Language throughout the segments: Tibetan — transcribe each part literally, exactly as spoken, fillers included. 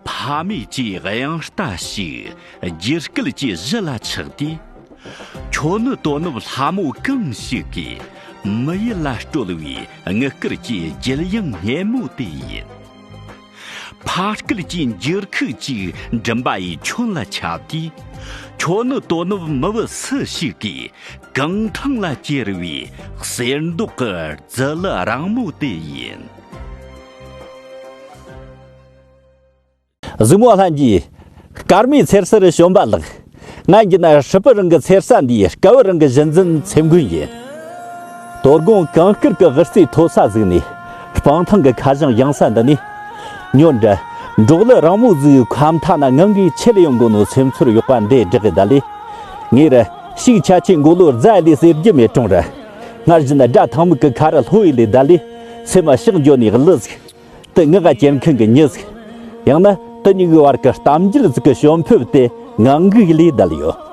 ཕ་མེས་ཀྱི་དབྱངས་རྟ་ཞིག་རྒྱུད་སྐུད་ཀྱི་གཞུ་ལ་ཆགས་ཏེ། ཁྱོད་ནི་དོ་ནུབ་ལྷ་མོ་གང་ཞིག་གིས་མི་ཡུལ་ལ་དཀྲོལ་བའི་དངུལ་དཀར་གྱི་རྒྱུད་དབྱངས་སྙན་མོ་དེ་ཡིན། ཕ་སྐད་ཀྱི་འགྱུར་ཁུག་ཅིག་མགྲིན་པ་ཡི་ཁྱོན་ལ་ཁྱབ་དུས། ཁྱོད་ནི་དོ་ནུབ་མི་བུ་སུ་ཞིག་གིས་གངས་ཐང་ལ་གྱེར་བའི་གསེར་མདོག་གི་རྫི་ལི་རིང་མོ་དེ་ཡིན། གཟིགས་མོ་ལྷན་རྒྱས། སྐར་མའི་ཚེར་སར་བྱོན་པ་ལགས། ང་ཡིན་ན་ཧྲིལ་པོ་རང་གི་ཚེར་ས་འདིའི་སྐལ་བ་རང་གི་གཞི་འཛིན་ཚེ་མགོན་ཡིན། དོ་དགོང་གངས་དཀར་གྱི་དབུ་རྩེ་མཐོ་ས་ཟིག་ནས། སྤང་ཐང་གི་ཁ་བྱང་ཡངས་ས་འདི་ནས། ཉོན་དྲ། འབྲོག་ལི་རིང་མོ་ཟིག་ཁ་མཐའ་ན་ངང་གིས་ཆེ་ལ་ཡོང་གོ་ནོ་སེམས་ཚོར་ཡོད་པ་འདི་བསྒྲགས་གི་ད་ལེ། ངེད་ར་ཤིག་ཆ་ཆེ་མགོ་ལོ་རྫ་ལས་ཟེར་རྒྱུ་མེད་གྲོང་ར། སྔར་བཞིན་དགྲ་ཐང་མིག་གི་ཁ་ར་ལྷོ་ཡི་ལས་ད་ལེ། སེམས་མ་ཤག་འགྱོ་ནས་གླུ་ཟིག་དེ་ངག་ག་གྱེར་མཁན་གྱི་མྱི་ཟིག་ཡང་ན་དེ་གཉིས་ཀྱི་བར་གྱི་གཏམ་རྒྱུད་ཟིག་གི་བྱོན་ཕེབས་དེ་ངང་གིས་ལས་བསྡད་ཡོད།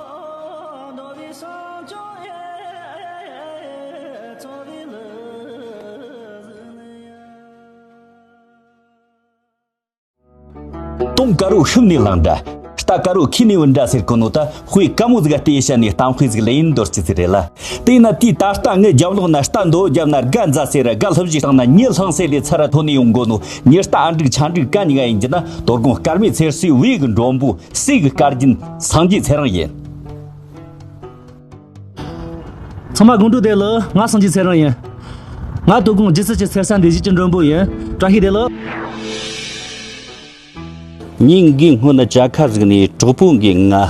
དུང་དཀར་པོ་ཤུབས་ནས་ལངས་འདྲ། རྟ་དཀར་པོ་ཁྱེར་ནས་བུད་འདྲ་ཟེར་གོ་ནོ་ད། དཔེ་དཀའ་མོ་ཟིག་ག་བལྟས་བཤད་ནས་གཏམ་དཔེ་ཟིག་ལེན་འདོར་ཅི་ཟིག་རེད་ལ། དེས་ན་དེའི་ད་ལྟ་ངའི་རྒྱབ་ལོགས་ན་རྟ་འདོ་རྒྱབ་ན་སྒ་འཛའ་སེ་ར་སྒ་ལྷུབ་ཞིག་བཏང་ན་མྱི་ལྷང་སེ་ལས་ཚར་ར་ཐོན་ནས་ཡོང་གོ་ནོ། མྱི་རྟ་ཨ་འབྲུག་ཆ་འབྲུག་ག་གཉིས་ཀ་ཡིན་གྱི་ན། དོ་དགོང་སྐར་མའི་ཚེར་སའི་བེའུ་གི་མགྲོན་པོ་སྲས་ཀྱི་སྐར་རྒྱན་སངས་རྒྱས་ཚེ་རིང་ཡིན། ཚང་མ་དགོང་དྲོ་བདེ་ལེགས། ང་སངས་རྒྱས་ཚེ་རིང་ཡིན། ང་དོ་དགོང་སྒྱུ་རྩལ་གྱི་ཚེར་ས་འདི་བཞིན་གྱི་མགྲོན་པོ་ཡིན། བཀྲ་ཤིས་བདེ་ལེགས། ཉིན་འགའི་སྔོན་ན་ཇ་ཁ་ཟིག་ནས་གྲོགས་པོ་འགའི་ང་།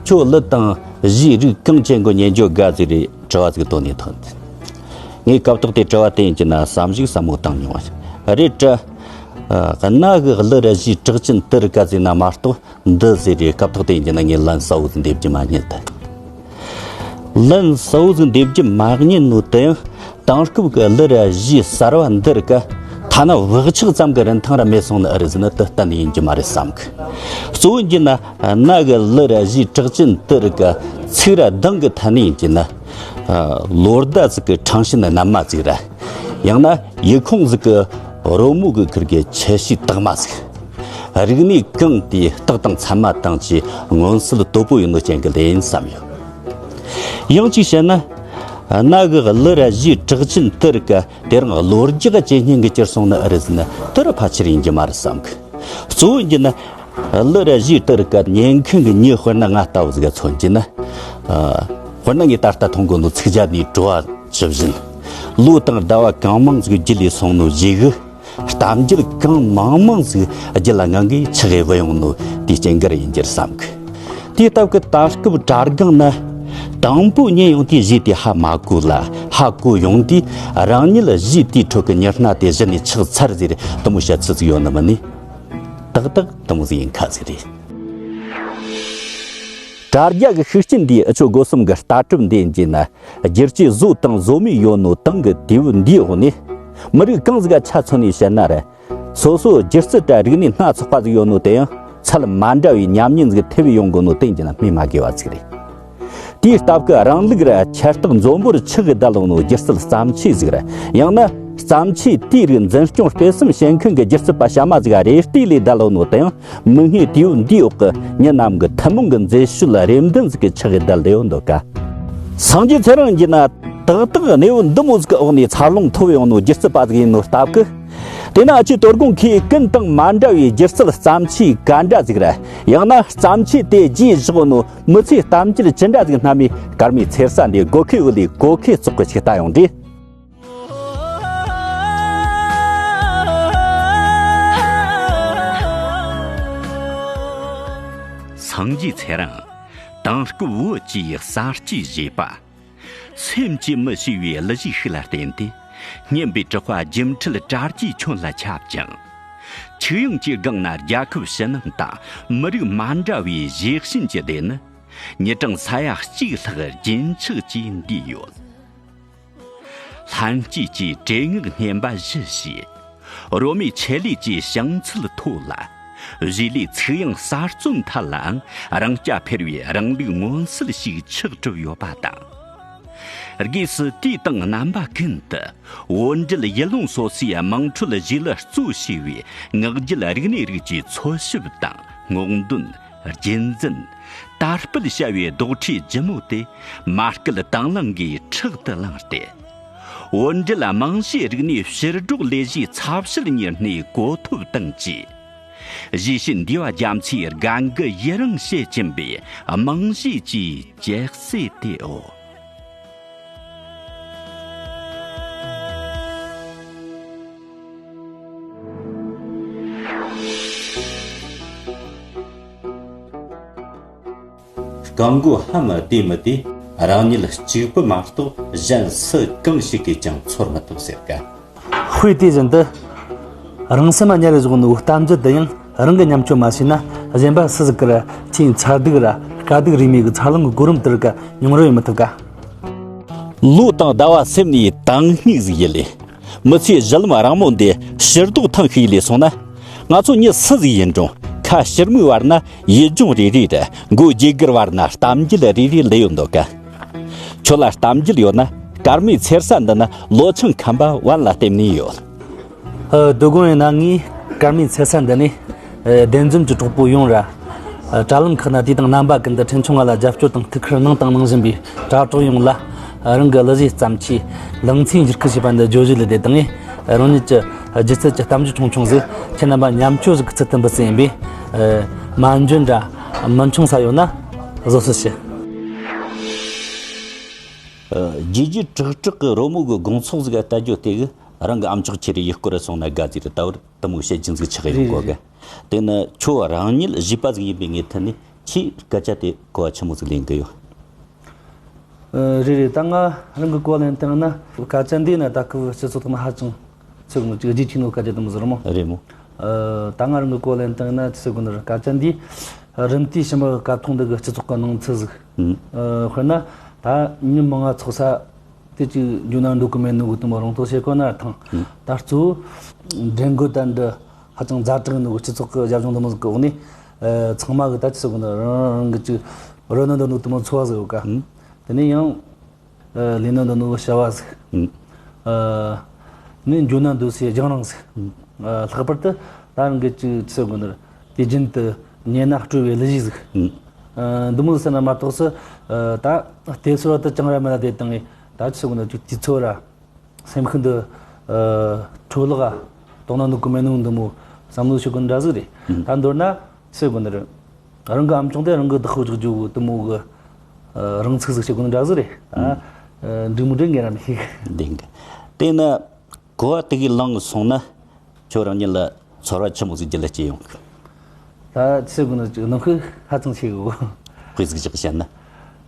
ཁྱོད་ལི་དང་གཞིས་རིགས་གང་ཅན་གོ་ཉན་འཇོག་དགའ་ཟིག་རེད་དྲི་བ་ཟིག་བཏོན་ནས་ཐོན། ངས་སྐབས་ཐོག་དེ་དྲི་བ་དེ་ཡིན་གྱི་ན་བསམ་གཞིག་ཟབ་མོ་བཏང་མྱོང་བ་རེད་དྲ། གནའ་གི་གླུ་ར་གཞས་གྲགས་ཅན་དེ་རིགས་ག་ཟིག་ན་མ་གཏོགས། འདི་ཟེར་རེ་སྐབས་ཐོག་དེ་ཡིན་གྱི་ན་ངས་ལན་གསལ་བོ་ཟིག་འདེབས་རྒྱུ་མ་རྙེད་དེ། ལན་གསལ་བོ་ཟིག་འདེབས་རྒྱུ་མ་རྙེད་ནོ་དེ་ཡང་དེང་སྐབས་ཀྱི་གླུ་ར་གཞས་གསར་བ་འདི་རིགས་ཀ་ཐ་ན་བག་ཆགས་ཙམ་གྱི་རིན་ཐང་ར་མེད་སོང་ནི་ཨེ་རེད་ཟེར་ན་དེ་གཏན་ནས་ཡིན་རྒྱུ་མ་རེད་བསམ་གི། གཙོ་བོ་ཡིན་གྱི་ན་གནའ་གི་གླུ་ར་གཞས་གྲགས་ཅན་དེ་རིགས་ཀ་ཚིག་ར་གདངས་ཀྱི་ཐད་ནས་ཡིན་གྱི་ན་ལོ་ཟླ་ཟིག་གི་གྲངས་ཤིག་ནི་རྣལ་མ་ཟིག་ར། ཡང་ན་ཡུལ་ཁོངས་ཟིག་གི་རོལ་མོ་གི་ཁུར་གྱི་ཁྱད་ཆོས་དག་མ་ཟིག་རིག་གནས་གང་དེའི་རྟགས་དང་མཚན་མ་དང་བཅས་མངོན་གསལ་དོད་པོ་ཡིན་ནོ་ཅན་གྱི་ལེ་ཡིན་བསམ་ཡོད། ཡང་གཅིག་བཤད་ན། གནའ་གི་གླུ་ར་གཞས་གྲགས་ཅན་དེ་རིགས་ཀ་དེ་རིང་གློ་རྒྱག་ཇེ་སྙན་གྱི་གྱུར་སོང་ནི་ཨེ་རེད་ཟེར་ན་དེ་རུ་ཕལ་ཆེར་ཡིན་རྒྱུ་མ་རེད་བསམ་གི། གཙོ་བོ་ཡིན་གྱི་ན། གླུ་ར་གཞས་དེ་རིགས་ཀ་ཉན་མཁན་གྱི་མྱི་དཔེར་ན་ང་ལྟ་བུ་ཟིག་ག་མཚོན་གྱི་ན། དཔེར་ན་ངས་ད་ལྟ་མཐོང་གོ་ནོ་ཚིག་རྒྱན་ནས་བྲོ་བ་ཇི་བཞིན། ལོ་དང་ཟླ་བ་གང་མང་ཟིག་རྒྱུད་ལས་སོང་ནོ་ཞིག་གི། གཏམ་རྒྱུད་གང་མང་མང་ཟིག་རྒྱུད་ལ་ངང་གིས་ཆགས་ཡི་བུད་ཡོང་ནོ་དེའི་རྐྱེན་གྱིས་ཡིན་རྒྱུར་བསམ་གི། དེའི་སྟབས་ཀྱིས་ད་སྐབས་དྲ་སྒང་ན། དང་པོ་ཉན་ཡོང་དུས་གཞས་དེ་ཧ་མ་གོ་ལ་ཧ་གོ་ཡོང་དུས་རང་ཉིད་གཞས་དེའི་ཁྲོད་ཀྱི་མྱི་སྣ་དེ་གཞི་ནས་ཆགས་ཚར་ཟེར་དེ་མོ་བཤད་ཚུལ་ཟིག་ཡོད་ནི་མིན་ནི། ཏག་ཏག་དེ་མོ་ཟིག་ཡིན་ཁ་ཟིག་རེད། དྲ་རྒྱ་གི་ཤུགས་རྐྱེན་འདིས་འུ་ཆོ་སྒོ་གསུམ་གི་ལྟ་གྲུབ་འདི་ཡིན་གྱི་ན། སྒྱུ་རྩལ་བཟོ་དང་བཟོ་མུས་ཡོད་ནོ་དེང་གི་དུས་བབ་འདིའི་འོག་ནས། མི་རིགས་གང་ཟིག་ག་ཆ་མཚོན་ནས་བཤད་ན་ར། སོ་སོ་སྒྱུ་རྩལ་དྲ་རིག་གནས་སྣ་ཚོགས་པ་ཟིག་ཡོད་ནོ་དེ་ཡང་ཚད་མ་འདྲ་བའི་ཉམས་ཉེན་ཟིག་ཐེབས་ཡོང་གོ་ནོ་དེ་ཡིན་གྱི་ན་སྨོས་མ་དགོས་པ་ཟིག་རེད། དེའི་སྟབས་ཀྱིས་རང་ལུགས་ར་ཁྱད་རྟགས་འཛོམས་པོར་ཆགས་གི་བསྡད་ཡོད་ནོ་སྒྱུ་རྩལ་བརྩམས་ཆོས་ཟིག་ར། ཡང་ན་བརྩམས་ཆོས་དེའི་རིགས་འཛིན་སྐྱོང་སྤེལ་གསུམ་བྱེད་མཁན་གྱི་སྒྱུ་རྩལ་པ་གཤའ་མ་ཟིག་ག་རེ་ལྟོས་ལས་བསྡད་ཡོད་ནོ་དེ་ཡང་། མིག་སྔའི་དུས་བབ་འདིའི་འོག་གི་མྱི་རྣམས་ཀྱི་ཐུན་མོང་གི་མཛེས་དཔྱོད་རེ་འདུན་ཟིག་གི་ཆགས་ཡི་བསྡད་ཡོད་འདུག་ག། སངས་རྒྱས་ཚེ་རིང་ཡིན་གྱི་ན་ཏག་ཏག་གནས་བབ་འདི་མོ་ཟིག་གི་འོག་ནས་འཚར་ལོངས་ཐོབ་ཡོང་ནོ་སྒྱུ་རྩལ་པ་ཟིག་ཡིན་ནོ་སྟབས་ཀྱིས། དེས་ན་ཁྱེད་དོ་དགོང་ཁོས་ཀུན་དང་མ་འདྲ་བའི་སྒྱུ་རྩལ་བརྩམས་ཆོས་ག་འདྲ་ཟིག་ར། ཡང་ན་བརྩམས་ཆོས་དེ་རྗེས་བཞག་ནོ་མི་ཚེའི་གཏམ་རྒྱུད་ཅི་འདྲ་ཟིག་སྣ་མིན་སྐར་མའི་ཚེར་ས་འདི་སྒོ་ཁའི་འོག་ལས་སྒོ་ཁའི་ཙོག་གི་ཞིག་ལྟ་ཡོང་དུས། སངས་རྒྱས་ཚེ་རིང་། དེང་སྐབས་བོད་ཀྱི་གསར་སྐྱེས་གཞས་པ། སེམས་ཀྱིས་མི་ཤེས་པའི་གླུ་གཞས་ཤིག་ལ་བརྟེན་ཏེ། སྙན་པའི་གྲགས་པ་སྒྱུ་འཕྲུལ་དྲ་རྒྱའི་ཁྱོན་ལ་ཁྱབ་ཅིང་། ཆིག་ཡང་གཅིག་སྒང་ན་རྒྱལ་ཁབ་ཕྱི་ནང་དང་མི་རིགས་མ་འདྲ་བའི་གཞས་གཤིས་ཀྱི་སྡེ་ནི། མྱི་གྲངས་ས་ཡ་གཅིག་ལྷག་རྒྱུན་ཆགས་ཀྱིས་འདུས་ཡོད། ལྷན་སྐྱེས་ཀྱི་བྲེལ་ངག་སྙན་པ་བཞི་ཞེས། རོལ་མོའི་ཆེད་ལས་ཀྱི་བྱང་ཚད་མཐོ་ལ། གཞིས་ལུས་ཚིག་དབྱངས་གསར་རྩོམ་ཐད་ལའང་རང་རྐྱ་འཕེར་བའི་རང་ལུགས་མངོན་གསལ་ཞིག་ཆགས་གྲུབ་ཡོད་པ་དང་། སྒོས་སུ་དུས་དང་རྣམ་པ་ཀུན་ཏུ་བོད་འབྲེལ་ཡུལ་ལུང་སོ་སོའི་དམངས་ཁྲོད་གཞིས་ལུས་གཙོ་བྱས་པའི་ངག་རྒྱུད་རིག་གནས་རིགས་ཀྱི་འཚོལ་ཞིབ་དང་སྔོག་འདོན། རྒྱུན་འཛིན། དར་སྤེལ་བྱ་བའི་རྡོག་ཁྲེས་ལྗིད་མོ་དེ་མ་སྐུལ་དང་བླངས་ཀྱིས་ཕྲག་ཏུ་བླངས་ཏེ། བོད་འབྲེལ་རྨང་གཞིའི་རིག་གནས་ཕྱིར་སྒྲོག་ལས་གཞིའི་ཚབ་བྱེད་གཉེར་སྣེའི་གོ་ཐོབ་དང་བཅས། གཞིས་བྱེས་འདུས་པ་རྒྱ་མཚོའི་རྒན་གི་ཡི་རང་བྱེད་ཀྱིན་པའི་རྨང་གཞི་གྱི་རྒྱལ་སྲས་དེའོ། སྐབས་འགོ་ཧ་མ་བདེ་མི་བདེ་རང་ཉིད་གཅིག་པུ་མ་གཏོགས་གཞན་སུ་གང་ཞིག་གིས་ཀྱང་ཚོར་མི་ཐུབ་ཟེར་ག། དཔེ་དེ་བཞིན་དུ། རང་སེམས་ལ་ཉར་བཞག་ནོ་གཏམ་རྒྱུད་དེ་ཡང་རང་གིས་ཉམས་བཅོས་མ་བྱས་ན་གཞན་པ་སུ་ཟིག་གིས་ཁྱེད་མཚར་སྡུག་ར་དཀའ་སྡུག་རིས་མེད་ཀྱི་འཚར་ལོངས་ཀྱི་གོ་རིམ་དེར་ག་མྱོང་རོལ་ཡེད་མི་ཐུབ་ག། ལོ་དང་ཟླ་བ་སེམས་ནས་དྭངས་སྙིགས་ཟིག་ཡིན་ལེ། མི་ཚེའི་གཞི་ལམ་རིང་མོ་འདི་ཕྱིར་ལྡོག་ཐེངས་ཤིག་ལས་སོང་ན། ང་ཚོ་མྱི་སུ་ཟིག་ཡིན་རུང་ཁ་ཕྱིར་མིག་བར་ན་ཡུལ་ལྗོངས་རེ་རེ་ར་མགོ་རྒྱུ་སྒུར་བར་ན་གཏམ་རྒྱུད་རེ་རེ་ལས་ཡོད་འདུག་ག། ཁྱོད་ལ་གཏམ་རྒྱུད་ཡོད་ན་སྐར་མའི་འཚེར་ས་འདི་ན་ལོ་ཆུང་ཁམས་པ་བན་ལ་བསྟན་ནས་ཡོད། ཨ། དོ་དགོང་ཡིན་ན་ངས་སྐར་མའི་འཚེར་ས་འདི་ནས་ཨ་བདེན་རྫུན་གྱི་གྲོགས་པོ་ཡོངས་ར། ཨ། དྲ་ལམ་ཁག་ན་དུས་དང་རྣམ་པ་ཀུན་ཏུ་འཕྲིན་ཆུང་ང་ལ་རྒྱབ་སྐྱོར་དང་ཐུགས་ཁུར་གནང་དང་གནང་བཞིན་པའི་དྲ་གྲོགས་ཡོངས་ལ་རང་གི་གླུ་གཞས་བརྩམས་ཆོས་ལང་ཚོའི་འགྱུར་ཁུག་ཞེས་པ་འདི་བརྗོད་གཞི་ལས་དེ་དང་ངས་རང་ཉིད་ཀྱི་སྒྱུ་རྩལ་གྱི་གཏམ་རྒྱུད་ཆུང་ཆུང་ཟིག་ཁྱེད་རྣམ་པ་ཉམས་བཅོས་ཟིག་གི་ཚུལ་དུ་འབུལ་སྲིད་ཡིན་པས། ཨ། མ་འཇོན་དྲ་མི་འཆུང་ས་ཡོད་ན་བཟོད་གསོལ་ཞུ། ཨ། རྒྱས་རྒྱས་དྲག་དྲག་གི་རོལ་མོ་གི་དགོང་ཚོགས་ཟིག་ལྟ་རྒྱུ་དེ་གི་རང་གི་ཨམ་ཅོག་ཁྱེར་ཡི་སྐོར་སོང་ན་དགའ་ཟིག་རེད། ད་བར་དུ་མོ་བཤད་རྒྱུ་ཟིག་ཆགས་ཡོང་གོ་གི། རེད་རེད། དེ་ནི་ཁྱོད་རང་ཉིད་གཞས་པ་ཟིག་ཡིན་པའི་ངོས་ཐད་ནས་ཁྱེད་སྐད་ཆ་དེ་གོ་བ་ཆི་མོ་ཟིག་ལེན་གི་ཡོད། ཨ། རེད་རེད། ད་ང་རང་གི་གོ་བ་ལེན་སྟངས་ན་སྐད་ཆ་འདི་ན་ད་སྐབས་སྤྱི་ཚོགས་ཐོག་ན་ཧ་ཅང་ཚིག་ངོ་ཅིག་རྒྱུས་ཆེ་ནོ་སྐད་ཆ་དེ་མོ་ཟིག་རེད་མོ། རེད་མོ། ཨ། ད་ང་རང་གི་གོ་བ་ལེན་སྟངས་ན་ཚིག་གོ་ནི་རེད། སྐད་ཆ་འདི་རིམ་དུས་ཕྱི་མ་གི་སྐབས་ཐོག་འདི་གི་སྤྱི་ཚོགས་གི་སྣང་ཚུལ་ཟིག། ཨ། དཔེར་ན་ད་མྱི་མང་ང་ཚོགས་ས་དེ་ཅིག་འགྱོ་ན་འདོད་གི་མེད་ནོ་གི་དེ་མོ་རང་རྟོགས་བྱེད་གོ་ན་ཐང་། ད་གཙོ་བོ་འགྲན་རྒོལ་དང་འདི་ཧ་ཅང་ཛ་དྲག་ནོ་གི་སྤྱི་ཚོགས་གི་རྒྱབ་ལྗོངས་དེ་མོ་ཟིག་གི་འོག་ནས། ཨ། ཚང་མ་གི་ད་ཅི་ཟེར་གོ་ནི་རང་རང་གི་ཅིག་རོལ་ན་འདོད་ནོ་དེ་མོ་ཚོར་བ་ཟིག་ཡོད་ཀ། དེ་ནས་ཡང་། ཨ། ལས་ན་འདོད་ནོ་བྱ་བ་ཟིག། ཨ། ནས་འགྱོ་ན་འདོད་སའི་རྒྱང་རིང་ཟིག། ཨ། ལྷག་པར་དུ་ད་རང་གི་ཅིག་ཅི་ཟེར་དགོས་ནི་རེད། དུས་རྒྱུན་དུ་ཉན་ན་སྤྲོ་བའི་གླུ་གཞས་ཟིག། ཨ། འདི་མོ་ཟིག་ཟེར་ན་མ་གཏོགས་སུ། ཨ། ད་ལྟོས་ཚོད་དུ་ཅང་ར་མེད་ལ་དེ་དང་ད་ཅི་ཟེར་དགོས་ནི་ཅིག་དུས་ཚོད་ར། སེམས་ཤིན་ཏུ། ཨ། འཕྲོ་བརླག་ག་དོགས་ན་འདུག་གི་མེད་ནོ་འདི་མོ་བསམ་བློ་ཞིག་གི་འདྲ་ཟིག་རེད། ད་མདོར་ན་ཟེར་དགོས་ནི་རེད། རང་གི་ཨམ་ཅོག་དེ་རང་གི་བདག་པོ་རྒྱག་རྒྱུ་དེ་མོ་གི། ཨ། རང་ཚུགས་ཟིག་བྱེད་དགོས་ནི་འདྲ་ཟིག་རེད། ད། ཨ། འགྲིག་མི་འགྲིག་ངས་ར་མི་ཤེས་གི། འདིང་གི། དེ་ན་གོ་བ་དེ་གི་ལངས་སོང་ན། ཁྱོད་རང་ཉིད་ལ་ཚོར་བ་ཆི་མོ་ཟིག་རྒྱུད་ལ་སྐྱེ་ཡོང་གི། ད་ཚེ་དགོས་ན་ཅིག་ནང་ཁུལ་ཧ་ཅང་ཆེ་གི། དཔེ་ཟིག་ཅིག་བཤད་ན།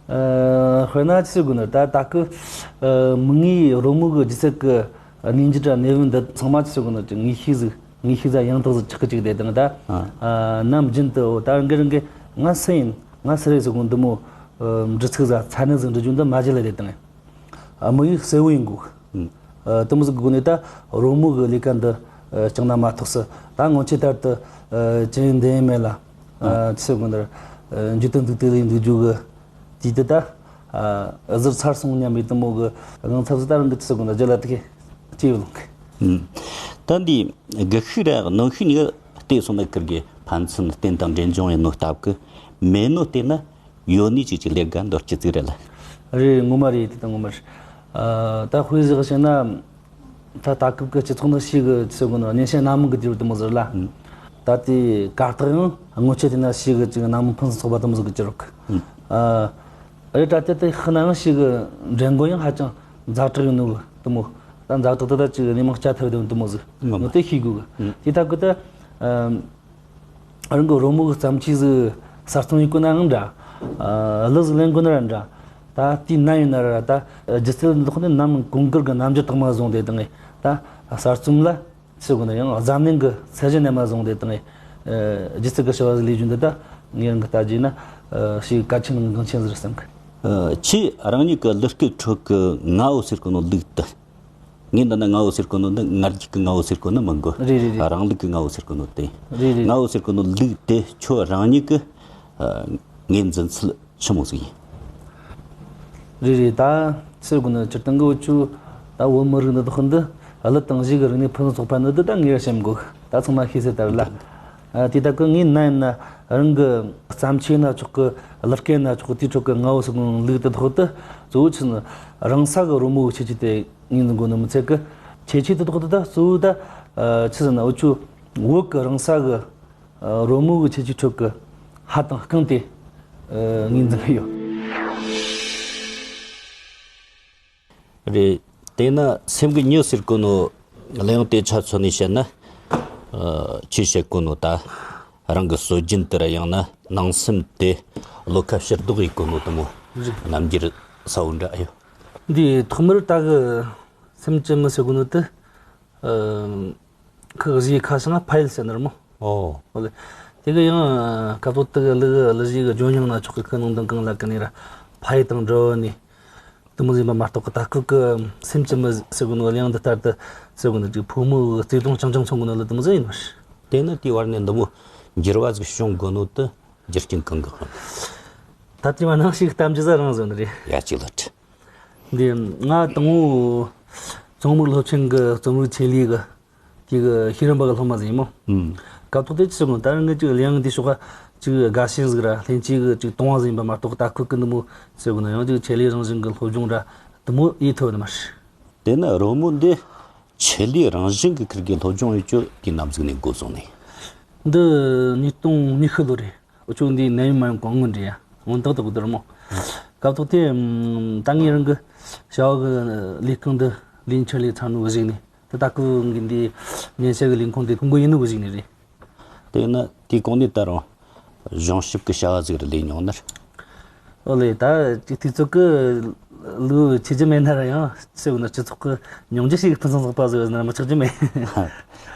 ཨ། དཔེར་ན་ཚེ་དགོས་ན་ད་ད་གི། ཨ། མིག་སྔའི་རོལ་མོ་གི་སྒྱུ་རྩལ་གི་གནས་འགྱུར་དང་གནས་བབ་འདི་ཚང་མ་ཚེ་དགོས་ན་ཅིག་ངེས་ཤེས་ཟིག། ངེས་ཤེས་ཟིག་ཡང་དག་ཟིག་ཆགས་གི་ཅིག་དེ་དང་ད། ཨ། ནམ་རྒྱུན་དུ་ད་རང་གི་རང་གི་ང་སུ་ཡིན། ང་སུ་རེད་ཟེར་གོ་འདི་མོ། ཨ། འདྲི་ཚིག་ཟིག་ཚ་ནན་ཟིག་འདྲི་རྒྱུ་འདི་མ་བརྗེད་ལ་དེ་དང་། ཨ། དམིགས་ཡུལ་གསལ་བོ་ཡིན་དགོས། ཨ། དེ་མོ་ཟིག་གི་སྒོ་ནས་ད་རོལ་མོ་གི་ལས་ཀ་འདི། ཨ། བསྐྱངས་ན་མ་གཏོགས་སུ་ད་སྔོན་ཆད་ལྟར་དུ། ཨ། ཅི་ཡིན་འདི་ཡིན་མེད་ལ། ཨ། ཅི་ཟེར་དགོས་ནི་རེད། ཨ། འཇིག་རྟེན་འདུག་དེ་ལས་འདུག་རྒྱུ་གི་དུས་དེ་ད། ཨ། ཟུར་ཚར་སོང་སྙམ་པའི་དེ་མོ་གི་དངངས་འཚབ་ཟིག་ད་རང་གི་ཅི་ཟེར་དགོས་ནི་རྒྱུད་ལ་དེ་གི་སྐྱེ་ཡོང་གི། ད་འདི་སྒུལ་ཤུགས་ར་གནོན་ཤུགས་གཉིས་ཀ་བལྟས་སོང་ན་ཁིར་གི་ཕན་ཚུན་བརྟེན་དང་འབྲེལ་འབྱུང་ཡིན་ནོ་སྟབས་གི། མེད་ནོ་བལྟས་ན། ཡོད་ནི་ཅིག་ཅིག་ལས་ཀ་འདོར་རྒྱུ་ཅིག་རེད་ལ། རེད། ངོ་མ་རེད། དེ་ད་ངོ་མ་རེད། ཨ། ད་དཔེ་ཟིག་བཤད་ན། ད་ད་སྐབས་ཀྱི་སྤྱི་ཚོགས་ནི་ཞེ་གི་ཅི་ཟེར་དགོས་ནི། སྙན་ཆ་སྣ་མང་གི་གྱུར་དེ་མོ་ཟིག་ལ། ཨ། ད་དེ་གར་སྟེགས་ཡང་སྔོན་ཆད་དེ་ན་ཞེ་གི་ཅིག་སྣ་མང་ཕུན་སུམ་ཚོགས་པ་དེ་མོ་ཟིག་གི་གྱུར་རོགས། ཨ། རེད། ད་དེ་དེ་ཤི་ན་ཡང་ཞེ་གི་འགྲན་རྒོལ་ཡང་ཧ་ཅང་ཛ་དྲག་ཡིན་ནོ་གི་དེ་མོ། ད་ཛ་དྲག་དེ་ད་ཅིག་སྣེ་མང་སྐྱ་ཐར་དེ་མོ་དེ་མོ་ཟིག་ངོ་མ་དེ་ཤེས་དགོས་གི། ཨ། དེ་ད་གི་ད། ཨ། རང་གི་རོལ་མོ་གི་བརྩམས་ཆོས་ཟིག་གསར་རྩོམ་ཡེད་དགོས་ནའང་འདྲ། ཨ། གླུ་ཟིག་ལེན་དགོས་ན་ར་འདྲ། ད་དེའི་ནང་ཡིན་ན་ར་ད་སྒྱུ་རྩལ་འདི་དག་ནི་ནམ་གོང་དཀར་གི་རྣམ་འགྱུར་དག་མ་བཟུང་སྟེ་དང་ད་གསར་རྩོམ་ལ་ཟེར་དགོས་ན་ཡང་གཟབ་ནན་གི་ཚད་གཞི་ནས་མ་བཟུང་སྟེ་དང་། ཨ། སྒྱུ་རྩལ་གི་བྱ་བ་ཟིག་ལས་རྒྱུ་འདི་ད་ངས་རང་གི་ལྟ་རྒྱུ་ན། ཨ། ཞེ་གལ་ཆེན་ནང་གི་འགངས་ཆེན་ཟིག་རེད་བསམ་གི། ཨ། ཁྱེད་རང་ཉིད་ཀྱི་གླུ་སྐད་ཁྲོད་ཀྱི་ངའོ་ཟེར་གོ་ནོ་ལུགས་དེ། ངས་འདི་ན་ངའོ་ཟེར་གོ་ནོ་འདི་ང་རྒྱལ་གི་ངའོ་ཟེར་གོ་ནི་མི་དགོས། རེད་རེད་རེད། རང་ལུགས་ཀྱི་ངའོ་ཟེར་གོ་ནོ་དེ། རེད་རེད། ངའོ་ཟེར་གོ་ནོ་ལུགས་དེ་ཁྱོད་རང་ཉིད་ཀྱི་ངོས་འཛིན་ཚུལ་ཆི་མོ་ཟིག་ཡིན། རེད་རེད། ད་ཟེར་གོ་ནི་སྤྱིར་བཏང་གི་འུ་ཆོ་ད་བོད་མི་རིགས་འདི་དག་འདི་གླུ་དང་གཞས་ཀྱི་རིག་གནས་ཕུན་སུམ་ཚོགས་པ་ནི་འདི་ད་ངས་བཤད་མི་དགོས། ད་ཚང་མ་ཤེས་གསལ་ལྟར་ལ། ཨ། དེ་ལྟ་གི་ངས་ན་ཡིན་ན་རང་གི་བརྩམས་ཆོས་ན་ཆོག་གི། གླུ་སྐད་ན་ཆོག་གི། དེའི་ཁྲོད་ཀྱི་ངའོ་ཟེར་གོ་ནོ་ལུགས་དེ་དག་དེ་གཙོ་བོ་ཆི་ཟེར་ན་རང་ས་གི་རོལ་མོ་གི་ཁྱད་ཆོས་དེ་ངོས་འཛིན་དགོས་ནི་མི་ཚད་གི། ཁྱད་ཆོས་དེ་དག་དེ་ད་གཙོ་བོ་ད་ཆི་ཟེར་ན་འུ་ཆོ་བོད་ཀྱི་རང་ས་གི་རོལ་མོ་གི་ཁྱད་ཆོས་ཁྲོད་ཀྱི་ཧ་དང་རྐང་དེ་ངོས་འཛིན་གི་ཡོད། རེད། དེས་ན་སེམས་ཀྱི་ཉི་ཟེར་གོ་ནོ་གླུ་དབྱངས་དེ་ཆ་མཚོན་ནས་བཤད་ན། ཨ། ཁྱོས་བཤད་གོ་ནོ་ད་རང་གི་སྲོལ་རྒྱུན་དེ་ར་ཡང་ན་ནང་སེམས་དེ་བློ་ཁ་ཕྱིར་ལྡོག་ཡེད་གོ་ནོ་དེ་མོ་རྣམ་འགྱུར་གསལ་བོ་འདྲ་ཡོད། འདི་ཐོག་མར་ད་གི་སེམས་ཀྱི་མི་ཟེར་གོ་ནོ་དེ། ཨ། ཁོ་གཞས་ཁ་བྱང་ཕ་ཡུལ་ཟེར་ནི་རེད་མོ། ཨོ། ཨོ་ལེ། དེ་གི་ཡང་སྐབས་ཐོག་དེ་གི་གླུ་གི་གླུ་གཞས་གི་ལྗོན་མྱོང་ན་ཆོག་གི། ཁོ་ནང་དོན་གང་ལ་གི་ནི་ར་ཕ་ཡུལ་དང་འབྲེལ་བ་ནི་དེ་མོ་ཟིག་ཡིན་པ་མ་གཏོགས་གི། ད་ཁོ་གི་སེམས་ཀྱི་མི་ཟེར་གོ་ནོ་གླུ་དབྱངས་འདི་ལྟར་དུ་ཟེར་གོ་ནོ་ཅིག་ཕོ་མོ་གི་བརྩེ་དུང་རྐྱང་རྐྱང་མཚོན་གོ་ནོ་གླུ་དེ་མོ་ཟིག་ཡིན་ནོ། དེ་ནི་དེའི་བར་ནས་འདི་མོ་འགྱུར་བ་ཟིག་བྱུང་དགོས་ནོ་དེ་རྒྱུ་རྐྱེན་གང་གི་དབང་། ད་དེ་མ་ནང་ཞིག་གཏམ་རྒྱུད་ཟིག་རང་བཟོ་ནི་རེད། ཡ། གཅིག་ལ་ཁྲི། འདི་ང་དང་པོ་ཙོང་མུག་སློབ་ཆེན་གི་རྩོམ་རིག་ཆེད་ལས་གི་དེ་གི་ཤེས་རིག་པ་གི་སློབ་མ་ཟིག་ཡིན་མོ། ཨུམ། སྐབས་ཐོག་དེ་ཅི་ཟེར་གོ་ནོ། ད་རང་གི་ཅིག་གླུ་དབྱངས་འདི་ཕྱོགས་ཀ་ཅིག་དགའ་ཞེན་ཟིག་ར་ལྷན་སྐྱེས་གི་ཅིག་དུང་བ་ཟིག་ཡིན་པ་མ་གཏོགས། ད་ཁོ་གི་འདི་མོ་ཟེར་གོ་ནོ་ཡང་ཅིག་ཆེད་ལས་རང་བཞིན་གི་སློབ་སྦྱོང་ར་དེ་མོ་ཡེད་ཐུབ་ནི་མ་རེད། དེ་ནི་རོལ་མོ་འདི་ཆེད་ལས་རང་བཞིན་གི་ཁིར་གི་སློབ་སྦྱོང་ཡེད་རྒྱུ་དེ་ནམ་ཟིག་ནས་འགོ་བཟུང་ནས། འདི་ཉིས་སྟོང་ཉི་ཤུ་ལོ་རེད། འུ་ཆོ་འདི་ནད་ཡམས་མ་ཡོང་གོང་སྔོན་རེད་ཡ། སྔོན་ཏག་ཏག་དེར་མོ། སྐབས་ཐོག་དེ་ད་ངས་རང་གི་བྱ་བ་གི་ལས་རྐང་འདི་ལས་འཆར་ལས་ཚར་ནོ་གི་གཞུག་ནས། དེ་ད་ཁོ་གི་འདི་ཉན་བཤད་གི་ལས་ཁུངས་དེ་ཐོ་འགོད་ཡེད་ནོ་གི་གཞུག་ནས་རེད། དེ་ན་དེའི་གོང་ནས་ད་རུང་གཞུང་ཞབས་ཀྱི་བྱ་བ་ཟིག་ར་ལས་མྱོང་ནི་རེད། ཨོ་ལེ། ད་ཅིག་དུས་ཚོད་ཀྱི་ལུགས་ཆེ་རྒྱུ་མེད་ན་ར་ཡང་ཟེར་བ་ན་སྤྱི་ཚོགས་ཀྱི་མྱོང་རྒྱུ་ཞིག་ཕུན་སུམ་ཚོགས་པ་ཟིག་ཡོད་ན་མི་ཆོག་རྒྱུ་མེད།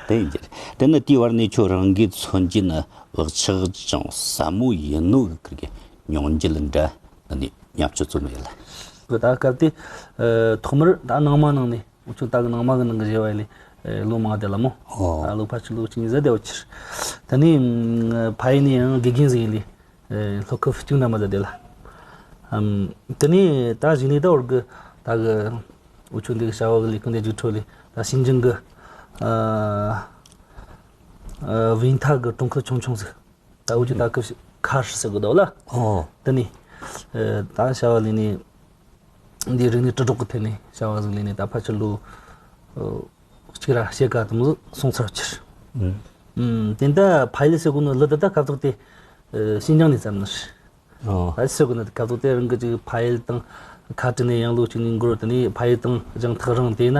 དེ་ཡིན་རྒྱུ་རེད། དེ་ནི་དེའི་བར་ནས་ཁྱོད་རང་གིས་མཚོན་རྒྱུ་ན་བག་ཆགས་ཅུང་ཟབ་མོ་ཡིན་ནོ་གི་ཁིར་གི་མྱོང་འགྱུར་འདྲ་ནི་མཉམ་སྤྱོད་རྩོམ་ཡོད་ལ། ད་སྐབས་དེ་ཐོག་མར་ད་ནང་མ་ནང་ནས། འུ་ཆོ་ད་གི་ནང་མ་གི་ནང་གི་བྱ་བ་ཡིན་ལེ། ལོ་མང་བསྡད་ལ་མོ། ཨོ། ད་ལོ་ཕལ་ཆེར་ལོ་གཅིག་གཉིས་ཟིག་བསྡད་པ་ཕྱིར། ད་ནི་ཕ་ཡུལ་ནས་ཡང་དགེ་རྒན་ཟིག་ཡིན་ལེ། སློབ་ཁག་བཅུ་གཉིས་མ་ཟིག་བསྡད་ལ། ཨམ། དེ་ནས་ད་གཞུག་ནས་ད་བར་གི་ད་གི་འུ་ཆོ་འདི་གི་བྱ་བ་གི་ལས་ཁུངས་དེ་མཇུག་འཕྲོ་ལེ། ད་ཞིན་ཅང་གི་ཨ་ཨ་ཝིན་ཐ་གི་གྲོང་ཁྱེར་ཆུང་ཆུང་ཟིག་ད་འུ་ཆོ་ད་སྐབས་ཤིག་ཁ་ཧྲི་ཟེར་གི་འདུག་ལ། ཨོ། དེ་ནས་ཨ་ད་བྱ་བ་ལས་ནས། འདིའི་རིག་གནས་དྲིལ་སྒྲོག་གི་ཐད་ནས་བྱ་བ་ཟིག་ལས་ནས་ད་ཕལ་ཆེར་ལོ་ཨ་གཅིག་ར་ཕྱེད་ཀ་དེ་མོ་ཟིག་སོང་ཚར་ཕྱིར། ཨུམ། ཨུམ། དེ་ད་ཕ་ཡུལ་ཟེར་གོ་ནོ་གླུ་དེ་ད་སྐབས་ཐོག་དེ་ཨ་ཤིན་ཅང་ནས་བརྩམས་ནི་རེད། ཨོ། ཕ་ཡུལ་ཟེར་གོ་ནོ་དེ་སྐབས་ཐོག་དེ་རང་གི་ཅིག་ཕ་ཡུལ་དང་ཁ་བྲལ་ནས་ཡང་ལོ་གཅིག་གཉིས་འགོར། དེ་ནས་ཕ་ཡུལ་དང་རྒྱང་ཐག་རིང་། དེ་ན་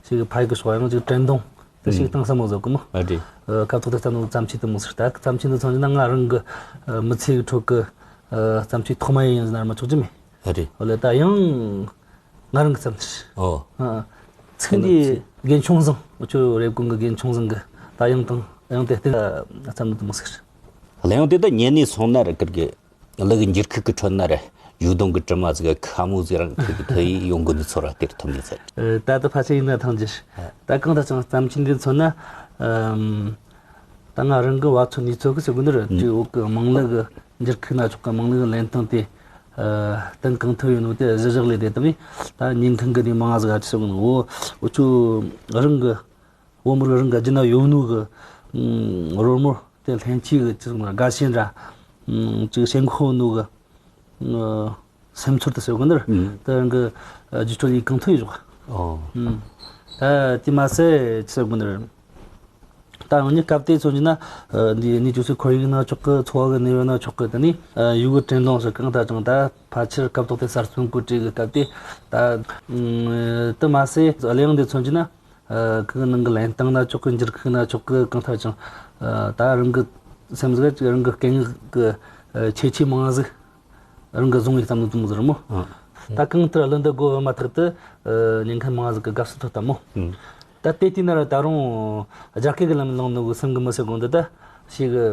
ཅིག་ཕ་ཡུལ་གི་ཕྱོགས་ཡང་ཅིག་དྲན་གདུང་དེ་ཞིག་བཏང་ས་མོ་ཟིག་གི་མོ། ཨ་རེད། ཨ་སྐབས་ཐོག་དེ་བརྩམས་ནོ་བརྩམས་ཆོས་དེ་མོ་ཟིག་ད་བརྩམས་ཆོས་འདི་མཚོན་རྒྱུ་ན་ང་རང་གི་ཨ་མི་ཚེ་གི་ཁྲོད་གི་ཨ་བརྩམས་ཆོས་ཐོག་མ་ཡིན་ཟེར་ན་མི་ཆོག་རྒྱུ་མེད། ཨ་རེད། ཨོ་ལེ། ད་ཡང་ང་རང་གི་བརྩམས་ཏེ། ཨོ། ཨ། ཚིག་འདི་རྒན་ཆུང་བཟང་། འུ་ཆོ་རེབ་གོང་གི་རྒན་ཆུང་བཟང་གི་ད་ཡང་དང་ཡང་དེ་ལྟར་བརྩམས་ནི་དེ་མོ་ཟིག་རེད། གླུ་དབྱངས་དེ་ད་ཉན་ནས་སོང་ན་ར་ཁིར་གི་གླུ་གི་འགྱུར་ཁུག་གི་ཁྲོད་ན་ར་གཞུ་དུང་གི་དྲི་མ་ཟིག་གི་ཁ་མོ་ཟིག་རང་ཁིར་གི་ཐོས་ཡི་ཡོང་གི་ནི་ཚོར་བ་དེར་ཐོབ་ནས་ཟེར། ཨ། ད་ད་ཕལ་ཆེར་ཡིན་ན་ཐང་རྒྱུ། ད་གང་ལྟར་ཀྱང་བརྩམས་ཆོས་འདི་མཚོན་ན། ཨམ། ད་ང་རང་གི་བ་ཚོ་ནུས་ཚོད་གི་ཟེར་གོ་ནི་རེད། ཨུ། དེ་འོག་གི་དམངས་གླུ་གི་འགྱུར་ཁུག་ན་ཆོག་གི། དམངས་གླུ་གི་ལེན་སྟངས་དེ་ཨ་གཏན་གང་ཐུབ་ཡོད་ནོ་དེ་གཞི་བཞག་ལས་དེ་དང་། ད་ཉན་མཁན་གི་དེ་མང་ང་ཟིག་ཨ་ཅི་ཟེར་གོ་ནི། འོ་འུ་ཆོ་རང་གི་བོད་མི་རིགས་རང་གི་རྒྱུད་ན་ཡོད་ནོ་གི་ཨུམ་རོལ་མོ་དེ་ལྷན་སྐྱེས་གི་ཅི་ཟེར་གོ་ནི། དགའ་ཞེན་ར་ཨུམ་ཅིག་ཞེན་ཁོག་ནོ་གི་ཨ་སེམས་ཚོར་དེ་ཟེར་གོ་ནི་རེད། ཨུམ། དེ་རང་གི་ཨ་རྒྱུད་སྤྲོད་ལས་གང་ཐུབ་ཡོད་ཞོག་ཨོ། ཨུམ། ད་དེ་མ་ཟད་ཅི་ཟེར་གོ་ནི་རེད། ད་ཡང་ནི་སྐབས་དེ་མཚོན་རྒྱུ་ན་ཨ་འདི་ནི་ཅུང་ཟད་ཁོར་ཡུག་ན་ཆོག་གི། འཚོ་བ་གི་གནས་བབ་ན་ཆོག་གི། དེ་ནི་ཨ་ཡུལ་གི་དྲན་གདུང་ཟེར། གང་ལྟར་ཀྱང་ད་ཕལ་ཆེར་སྐབས་ཐོག་དེ་གསར་རྩོམ་གོ་སྒྲིག་གི་སྐབས་དེ། ད་ཨུམ་དེ་མ་ཟད་གླུ་དབྱངས་འདི་མཚོན་རྒྱུ་ན། ཨ་ཁོ་གི་ནང་གི་ལེན་སྟངས་ན་ཆོག་གི། འགྱུར་ཁུག་ན་ཆོག་གི། གང་ལྟར་ཀྱང་ཨ་ད་རང་གི་སེམས་ཟིག་ཅིག་རང་གི་སྐད་ཡིག་གི་ཨ་ཁྱད་ཆོས་མང་ཟིག་རང་གི་བཟུང་བའི་བསམ་བློ་དེ་མོ་ཟིག་རེད་མོ། ཨ། ད་གང་ལྟར་གླུ་འདི་དགོས་པ་མ་ཐག་ཏུ་ཨ་ཉན་མཁན་མང་ཟིག་གི་དགའ་བསུ་ཐོབ་ཐལ་མོ། ཨ། ད་དེ་དུས་ན་ར་ད་རུང་རྒྱ་སྐད་གི་ལམ་བླངས་ནོ་གི་སེམས་གི་མི་ཟེར་གོ་འདི་ད་ཞིག་གི་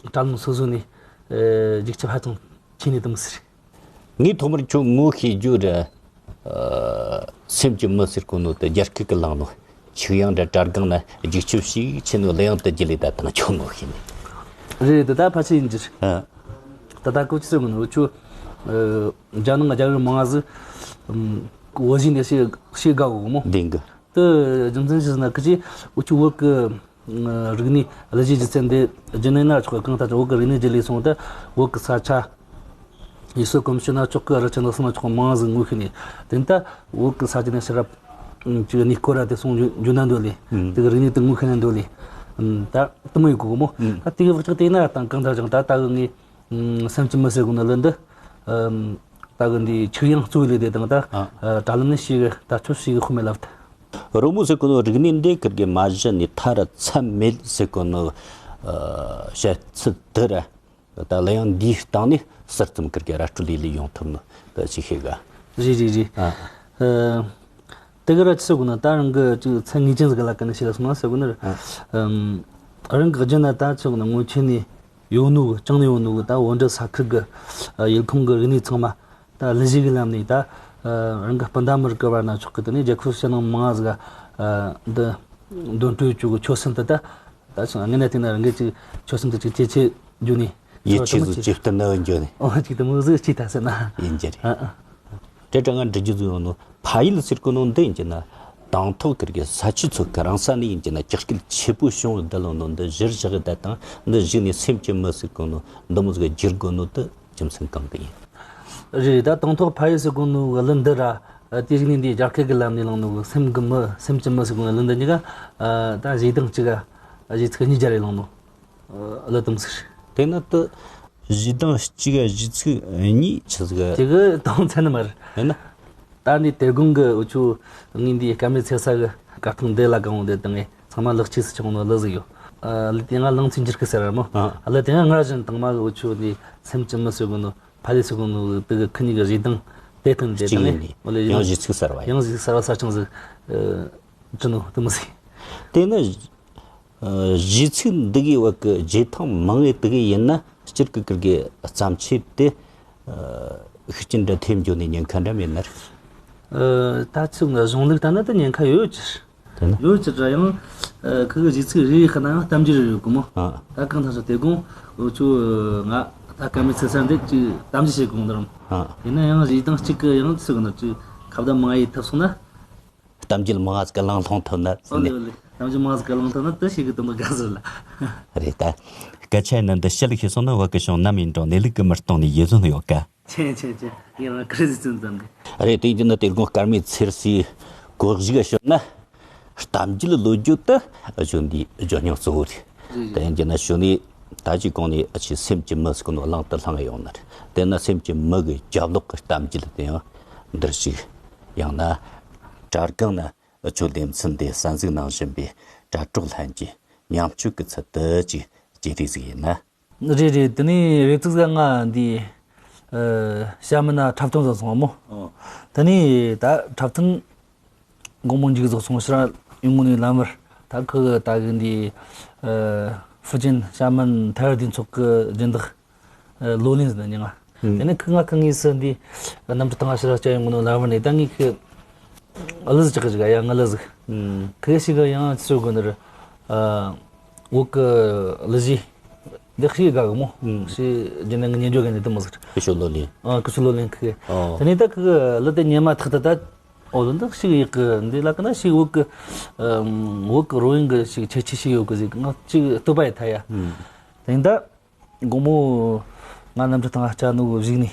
དྲ་ལམ་སོ་སོ་ནས་ཨ་རྒྱུག་ཁྱབ་ཧ་ཅང་ཆེ་ནི་དེ་མོ་ཟིག་རེད། ངས་ཐོག་མར་ཁྱོད་ངོ་ཤེས་རྒྱུ་ར་ ཨ། སེམས་ཀྱི་མི་ཟེར་གོ་ནོ་དེ་རྒྱ་སྐད་ཀྱི་ལང་ནོ། ཆིག་ཡང་འདྲ་དྲ་སྒང་ན་རྒྱུག་ཆུ་ཞིག་ཆེ་ནོ་ལ་ཡང་དུ་རྒྱུ་ལས་ད་དང་ཆོག་ནོ་ཤེས་ནི། རེད་དེ་ད་ཕལ་ཆེར་ཡིན་གྱི་རེད། ཨ། ད་ད་ཀོ་ཅི་ཟེར་གོ་ནོ་འུ་ཆོ། ཨ། རྒྱ་ནང་རྒྱ་རིགས་མང་ང་ཟིག་ཨམ། བོད་གཞས་འདི་ཤེས་ཤེས་དགའ་གོ་མོ། འདི་གི། དེ་རྒྱུ་མཚན་ཞིག་ཟེར་ན་ཁི་ཅི་འུ་ཆོ་བོད་ཀྱི་རིག་གནས་གླུ་གཞས་སྒྱུ་རྩལ་འདི་རྒྱུན་གནས་ན་ཆོག་གི། གང་ལྟར་ཀྱང་བོད་ཀྱི་རིག་གནས་རྒྱུན་ལས་སོང་དུ་བོད་ཀྱི་ས་ཆ་ཡུལ་སྲོལ་གོམས་སྲོལ་ན་ཆོག་གི། རི་ཆུ་ནགས་གསུམ་ན་ཆོག་གི། མང་ཟིག་ངོ་ཤེས་ནས་དེ་ད་བོད་ཀྱི་ས་ཆ་ནས་ཕྱི་རབས་ཅིག་གནས་སྐོར་ར་དེ་སོང་འཇུ་འཇུ་ན་འདོད་ལས། ཨང་། དེ་གི་རིག་གནས་དེ་ངོ་ཤེས་ན་འདོད་ལས། ཨང་། ད་དེ་མོ་ཡོད་གོ་མོ། ཨང་། ད་དེ་གི་བག་ཆགས་དེ་ན་དང་གང་ལྟར་ཀྱང་ད་ད་གི་ངས་སེམས་ཀྱི་མི་ཟེར་གོ་ནོ་གླུ་འདི། ཨམ། ད་གི་འདི་ཆིག་ཡང་གཙོ་བོའི་ལས་དེ་དང་ད། ཨ། དྲ་ལམ་ནས་ཤེས་གི། ད་ཁྱོད་ཤེས་གི་ཁོ་མེད་ལབ་ད། རོལ་མོ་ཟེར་གོ་ནོ་རིག་གནས་འདི་ཁིར་གི་མ་གཞི་ནས་མཐའ་ར་མཚམས་མེད་ཟེར་གོ་ནོ། ཨ། བཤད་ཚུལ་དེ་ར། ད་གླུ་དབྱངས་འདིའི་སྟེང་ནས་གསར་རྩོམ་ཁིར་གི་ར་སྤྲོད་ལས་ལས་ཡོང་ཐུབ་ནོ་ད་ཅིག་ཤེས་ག། རེད་རེད་རེད། ཨ། ཨ། དེ་གི་ར་ཆི་ཟེར་གོ་ན་ད་རང་གི་ཅིག་ཚན་ངེས་ཅན་ཟིག་ལ་ཀ་ནས་ཤེས་ལ་སོང་ན་ཟེར་གོ་ནི་ར། ཨ། ཨམ། རང་གི་རྒྱུད་ན་ད་ཆི་ཟེར་གོ་ན་ངོ་ཆེ་ནས་ཡོད་ནོ་གི། བཅངས་ནས་ཡོད་ནོ་གི་ད་བོད་འབྲེལ་ས་ཁུལ་གི་ཡུལ་ཁོངས་གི་རིག་གནས་ཚང་མ་ད་གླུ་གཞས་གི་ལམ་ནས་ད་རང་གི་སྤུན་ཟླ་མི་རིགས་གི་བར་ན་ཆོག་གི། དེ་ནས་རྒྱལ་ཁབ་ཕྱི་ནང་མང་ང་ཟིག་ག་འདི་འདོན་སྤྲོད་བཅུག་གི། ཆོད་སེམས་དེ་ད་ད་ཆི་ཟེར་ན་དངོས་གནས་དེ་ན་རང་གི་ཅིག་ཆོད་སེམས་དེ་ཅིག་ཇེ་ཆེ་འགྱོ་ནས་ཡིད་ཆེས་སུ་ཇེ་བརྟན་ན་འགྱོ་ནས། ཨོ་ཅིག་དེ་མོ་ཟིག་ཅིག་ད་ཟེར་ན་ཡིན་གྱི་རེད། ཨ་ཨ། དེ་འདྲ་ང་འདྲི་རྒྱུ་ཟིག་ཡོང་ནོ། ཕ་ཡུལ་ཟེར་གོ་ནོ་འདི་ཡིན་གྱི་ན་དང་ཐོག་ཁིར་གི་ས་ཆུ་ཚོད་ཀྱི་རང་ས་ནས་ཡིན་གྱི་ན་ཀྱག་ཀྱིལ་ཆེ་པོ་བྱུང་བའི་བསྡད་ལོ་ནོ་འདི་གཞིར་བཞག་གི་ད་དང་འདི་གཞིགས་ནས་སེམས་ཀྱི་མི་ཟེར་གོ་ནོ་འདི་མོ་ཟིག་བསྒྱུར་དགོས་ནོ་དེ་རྒྱུ་མཚན་གང་གི་ཡིན། རེད། ད་དང་ཐོག་ཕ་ཡུལ་ཟེར་གོ་ནོ་གི་གླུ་འདི་ར་དེ་གཞིགས་ནས་འདི་རྒྱ་སྐད་གི་ལམ་ནས་བླངས་ནོ་གི་སེམས་ཀྱི་མི། སེམས་ཀྱི་མི་ཟེར་གོ་ནོ་གླུ་འདི་གཉིས་ཀ་ད་གཞས་གདངས་གཅིག་ག་གཞས་ཚིག་གཉིས་སྦྱར་རེ་བླངས་ནོ། ཨ། གླུ་དེ་མོ་ཟིག་རེད། དེ་ན་དེ་གཞས་གདངས་གཅིག་ག་གཞས་ཚིག་གཉིས་ཆི་ཟིག་ག། དེ་གི་དོན་ཚན་ནི་མ་རེད། ཡིན་ན། ད་ནི་དེ་དགོང་གི་འུ་ཆོ་ངའི་འདི་སྐར་མའི་ཚེ་ས་གི་གར་ཐང་འདི་ལ་གང་འོང་དེ་དང་ངས་ཚང་མ་ལེགས་སྐྱེས་སུ་ཆུང་ནོ་གླུ་ཟིག་ཡོད། ཨ། གླུ་དེ་ང་ལང་ཚིག་འགྱུར་གི་ཟེར་ར་མོ། ཨ། གླུ་དེ་ང་སྔར་བཞིན་དང་མ་གི་འུ་ཆོ་འདི་སེམས་ཀྱི་མི་ཟེར་གོ་ནོ་ཕ་ཡུལ་ཟེར་གོ་ནོ་དེ་གི་ཁི་གཉིས་གི་གཞས་གདངས་དེ་དང་དེ་གཅིག་དང་ཡིན་ནི། འོ་ལེ་ཡང་གཞས་ཚིག་གསར་བ་ཡིན། ཡང་གཞས་ཚིག་གསར་བ་གསར་རྐྱང་ཟིག་ཨ། བྲིས་ནོ་དེ་མོ་ཟིག་དེ་ནི། ཨ། གཞས་ཚིག་འདི་གི་བར་གི་བརྗེད་ཐང་མང་ངེ་དེ་གི་ཡིན་ན་སྤྱིར་གི་ཀིར་གི་བརྩམས་ཆོས་དེ། ཨ། ཤུགས་རྐྱེན་འདྲ་ཐེབས་འགྱོ་ནས་ཉེན་ཁ་འདྲ་མེད་ན་ར། ཨ། ད་ཚིག་ནི་གཞུང་ལུགས་ལྟར་ན་ད་ཉེན་ཁ་ཡོད་ཀྱི། དེ་ན་ཡོད་ཀྱི་ར་ཡང་། ཨ། ཁི་གི་གཞས་ཚིག་རེ་རེ་ཁ་ན་ཡང་གཏམ་རྒྱུད་རེ་ཡོད་གི་མོ། ཨ། ད་གང་ཐང་ས་དེ་དགོང་འུ་ཆོ་ང་ད་སྐར་མའི་ཚེ་ས་འདི་ཅིག་གཏམ་རྒྱུད་བྱེད་གོང་དུ་རམ། ཨ། ཡིན་ན་ཡང་གཞས་གདངས་གཅིག་གི་ཡང་ཚིག་ནི་ཅིག་ཁ་བརྡ་མང་ཡེ་ཐུབ་སོང་ན། གཏམ་རྒྱུད་མང་ང་ཟིག་གླེང་ལྷུང་ཐུབ་ན་ཟེར་ནས། ཨོ་ལེ་ཨོ་ལེ། གཏམ་རྒྱུད་མང་ང་ཟིག་གླེང་ཐུབ་ན་དེ་ཞིག་གི་དོན་དུ་དགའ་ཟེར་ལ། རེད་ད། སྐད་ཆ་ཡིན་ན་འདི་ཕྱི་ལ་ཤེས་སོང་ན་བོད་གི་གཞུང་ནམ་ཡིན་རུང་གནས་ལུགས་ཀྱི་མི་གཏོང་ནས་ཡིད་བཟུང་ཡོད་ཀ། ཆེ་ཆེ་ཆེ། ངས་རང་ཁ་རེ་ཟིག་བཙུན་ཙམ་གི། རེད། དེ་ཡིན་ན་དེ་དགོང་སྐར་མའི་ཚེ་སའི་གོ་གཞིག་ག་ཞོན་ན། གཏམ་རྒྱུད་ལོ་རྒྱུས་དེ་གཞུང་འདིའི་ལྗོན་སྙིང་གཙོ་བོ་རེད། རེད་རེད། དེ་ཡིན་གྱི་ན་གཞུང་ནས་ད་ཅི་གོང་ནས་ཨ་ཆེ་སེམས་ཀྱི་མི་ཟེར་གོ་ནོ་གླེང་དུ་བླངས་ཡོང་ན་རེད། དེ་ན་སེམས་ཀྱི་མི་གི་རྒྱབ་ལོགས་ཀྱི་གཏམ་རྒྱུད་དེ་ཡང་འདིར་ཞུགས། ཡང་ན་དྲ་སྒང་ན་ཨ་ཆོ་ལེ་ཚན་དེ་གསན་གཟིགས་གནང་བཞིན་པའི་དྲ་གྲོགས་ལྷན་གྱིས་མཉམ་སྤྱོད་ཀྱི་ཚུལ་དུ་ཅིག་བརྗེ་རེས་ཟིག་ཡིན་ན། རེད་རེད། དེ་ནས་རེ་ཙིག་ཟ་ང་འདི་ཨ་ཞྭ་མོན་ན་འཁྲབ་སྟོན་ཟིག་སོང་བ་མོ། ཨོ། དེ་ནས་ད་འཁྲབ་སྟོན་དགོང་མོ་མཇུག་རྫོགས་སོང་ཕྱིར་ཡོང་ངོ་ནས་ལམ་བར་ད་ཁི་གི་ད་གི་འདི་ཨ་ཧྥུ་ཅན་ཞྭ་མོན་ཐའེ་ཝན་སྡེ་ཚོགས་ཀྱི་སྦྱིན་བདག་ཨ་ལོ་ལིན་ཟེར་ན་མྱིང་ང་། ཨུམ། དེ་ནས་ཁི་ང་ཁི་ངེས་སུ་འདི་གནམ་གྲུ་སྟེང་ང་ཕྱིར་སྐྱེལ་ཡོང་ངོ་ནས་ལམ་བར་ནས་ད་ངས་ཁི་གླུ་ཟིག་ཅིག་གི་ཟིག་ཡ་ང་གླུ་ཟིག་ཨུམ། ཁི་ཞིག་གི་ཡང་ཚུར་དགོས་ནི་རེད། ཨ་བོད་གི་གླུ་གཞས་འདི་ཤེས་དགའ་གི་མོ། ཨུམ། ཤེས་རྒྱུ་ནི་ངི་ཉན་འཇོག་གི་ནི་དེ་མོ་ཟིག་ཀི་ཤོ་ལོ་ལིན། ཨ་ཀི་ཤོ་ལོ་ལིན་ཁི། ཨོ། དེ་ནས་ད་ཁི་གི་གླུ་དེ་ཉན་མ་ཐག་ཏུ་ད། ཨོ་ལོ་འདི་ཞིག་ཡག་གི་འདི་ལ་ཀི་ན་ཞིག་བོད་གི་ཨམ་བོད་གི་རོལ་དབྱངས་གི་ཞིག་ཁྱད་ཆོས་ཞིག་ཡོད་གི་ཟིག་ང་ཅིག་བསྟོད་པ་ཡི་ཐ་ཡ། ཨུམ། དེ་ནས་ད་དགོང་མོ་ང་གནམ་གྲུ་སྟེང་ང་སྐྱེལ་ནོ་གི་གཞུག་ནས་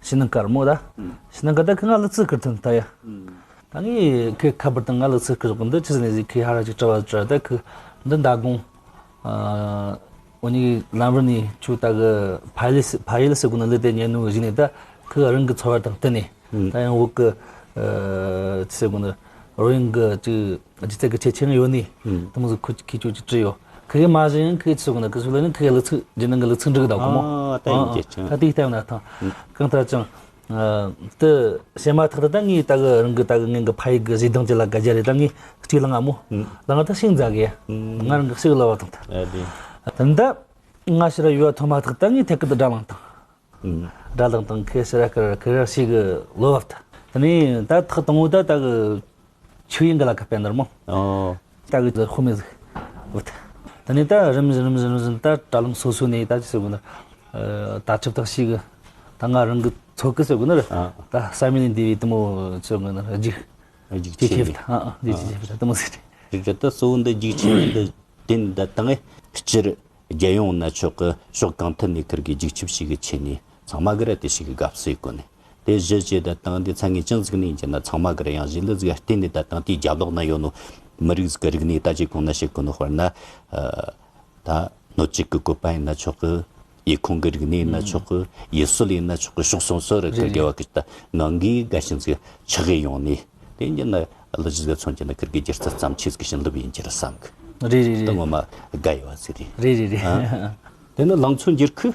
ཕྱི་ནང་ཀར་མོ་ད། ཨུམ། ཕྱི་ནང་ཀར་ད་ཁི་ང་གླུ་ཚིག་ཁུར་ཐོན་ཐ་ཡ། ཨུམ། ད་ངས་ཁི་ཁ་པར་དང་ང་གླུ་ཚིག་ཁུར་ཟོག་འདི་ཆི་ཟིག་ནས་ཟིག་ཁི་ཧ་ར་ཅིག་གྲྭ་བ་གྲྭ་ད་ཁི་འདི་མདང་དགོང་ཨ་འོ་ནི་ལམ་བར་ནས་ཆུ་ད་གི་ཕ་ཡུལ་ཕ་ཡུལ་ཟེར་གོ་ནི་གླུ་དེ་ཉན་ནོ་གི་གཞུག་ནས་ད་ཁི་རང་གི་འཚོ་བ་དང་བསྟུན་ནས། ཨུམ། ད་ཡང་བོད་གི་ཨ་ཅི་ཟེར་གོ་ནི་རོལ་དབྱངས་གི་ཅིག་སྒྱུ་རྩལ་གི་ཁྱད་ཆོས་ཡང་ཡོད་ནི། ཨུམ། དེ་མོ་ཟིག་ཁུ་ཁི་ཆོ་ཅིག་བྲིས་ཡོད། ཁི་གེ་མ་གཞི་ཡང་ཁི་གེ་ཅི་ཟེར་གོ་ནི་ཀི་ཤོ་ལོ་ལིན་ཁི་གེ་གླུ་ཚིག་རྒྱུན་ལྡན་གི་གླུ་ཚིག་འབྲི་གི་ད་གོ་མོ། ཨ་ད་ཡིན་གྱི་ཅང་། ད་དེ་ལྟ་ཡོད་ན་ཐང་། ཨུམ། གང་ལྟར་ཀྱང་ཨ་དེ་བཤད་མ་ཐག་ཏུ་ད་ངས་ད་གི་རང་གི་ད་གི་ངན་གི་ཕ་ཡུལ་གི་གཞས་གདངས་ཅིག་ལ་དགའ་རྒྱ་རེད། ད་ངས་གཅིག་བླངས་ང་མོ། ཨུམ། བླངས་ང་ད་ཤིང་འཛག་གི་ཡ། ཨུམ། ང་རང་གི་ཤིག་ལོ་བ་དང་ད། ཨ་དེ། ད་ད་ང་ཕྱིར་ཡུལ་ཐོན་མ་ཐག་ད་ངས་ཐད་ཀར་དུ་སྒྲ་བླངས་དང་། ཨུམ། སྒྲ་བླངས་དང་ཁི་ཕྱིར་ཀར་ཁི་ར་ཤིག་གི་ལོ་བ་ད། དེ་ནས་ད་ཐག་དང་པོ་ད་ད་གི་ཆིག་ཡིན་གི་ལ་ཁ་པད་འདར་མོ། ཨོ། ད་གི་དཔེ་མེད་ཟིག་བུད། དེ་ནས་ད་རིམ་བཞིན་རིམ་བཞིན་རིམ་བཞིན་ད་དྲ་ལམ་སོ་སོ་ནས་ད་ཅི་ཟེར་དགོས་ན། ད་ཆབ་ཐག་ཞིག་གི་ད་ང་རང་གི་ཚོད་ཀི་ཟེར་དགོས་ན། ཨ། ད་བསམ་ཡུལ་ནས་འདས་པའི་དེ་མོ་ཟེར་དགོས་ན་རྒྱུག་རྒྱུག་ཆེ་ཆེ་བས། ཨ་ཨ་རྒྱུག་ཆེ་ཆེ་བས་ད་ཨ་ཨ་རྒྱུག་ཆེ་ཆེ་བས་ད་དེ་མོ་ཟེར། རེད་རེད། ད་གཙོ་བོ་འདི་རྒྱུག་ཆེ་བས་འདི་དེ་འདི་དང་སྤྱིར། རྒྱལ་ཡོངས་ན་ཆོག་གི་ཕྱོགས་གང་ཐད་ནས་ཁུར་གི་རྒྱུག་ཆིབས་ཤིག་གི་ཆེ་ནས་ཚང་མ་གི་ར་དེ་ཞིག་གི་དགའ་བསུ་ཡི་གོ་ནས་དེ་གཞི་བྱས་ད་དང་དེ་ཚ་ངེས་ཅན་ཟིག་ནས་ཡིན་གྱི་ན་ཚང་མ་གི་ར་ཡང་གཞི་ལ་ཟིག་བརྟེན་ནས་ད་དང་དེའི་རྒྱབ་ལོགས་ན་ཡོད་ནོ་མི་རིགས་ཟིག་གི་རིག་གནས་ད་ཅིག་གོང་ན་བཤད་གོ་ནོ་དཔེར་ན་ད་སྣོད་བཅུད་གི་བཀོད་པ་ཡིན་ན་ཆོག་གི། ཡུལ་ཁོངས་ཀྱི་རིག་གནས་ཡིན་ན་ཆོག་གི། ཡུལ་སྲོལ་ཡིན་ན་ཆོག་གི། ཕྱོགས་སོ་སོ་ར་ཁུར་གི་བ་གི་ད་ངང་གིས་དགའ་ཞིང་ཟིག་ཆགས་གི་ཡོང་ནས་དེ་ཡིན་གྱི་ན་གླུ་གཞས་ཟིག་མཚོན་གྱི་ན་ཁུར་གི་སྒྱུ་རྩལ་བརྩམས་ཆོས་ཟིག་བྱིན་རླབས་ཡིན་གྱི་ར་བསམ་གི། རེད་རེད་ད་རེད། ངོ་མ་དགའ་ཡོད་བ་ཟིག་རེད། རེད་རེད་རེད། ཨ། དེ་ནི་ལང་ཚོ་འགྱུར་ཁུག་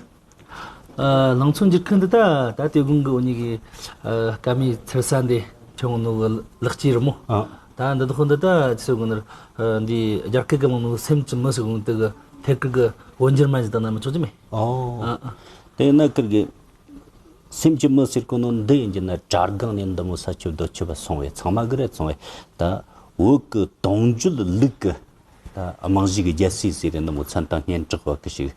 ཨ། ལང་ཚོ་འགྱུར་ཁུག་འདི་ད་ད་དེ་དགོང་གི་འུ་གཉིས་ཀྱི་ཨ། སྐར་མའི་ཚེར་ས་འདི་ཁྱོད་ངོ་ནོ་གི་ལག་སྐྱེས་རི་མོ། ཨ། ད་འདི་དག་འདི་ད་ཆི་ཟེར་དགོས་ནི་རེད། ཨ། འདི་རྒྱ་སྐད་གི་མང་ནོ་སེམས་ཀྱི་མི་ཟེར་གོ་ནོ་དེ་གི་ཐད་ཀར་གི་འོ་འགྱུར་མ་ཞིག་ད་ན་མི་ཆོག་གི་མེད། ཨོ། ཨ་ཨ། དེ་ན་ཁུར་གི་སེམས་ཀྱི་མི་ཟེར་གོ་ནོ་འདི་ཡིན་གྱི་ན་དྲ་སྒང་ནས་འདི་མོ་ས་ཆུ་རྡོ་ཆུ་བ་སོང་བས་ཚང་མ་གི་རེད་སོང་བས་ད་བོད་གི་དུང་བརྒྱུད་ལུགས་གི་ད་རྨང་གཞི་གི་རྒྱལ་སྲས་ཟེར་རེད་འདི་མོ་མཚན་དང་སྙན་གྲགས་བ་གི་ཞིག་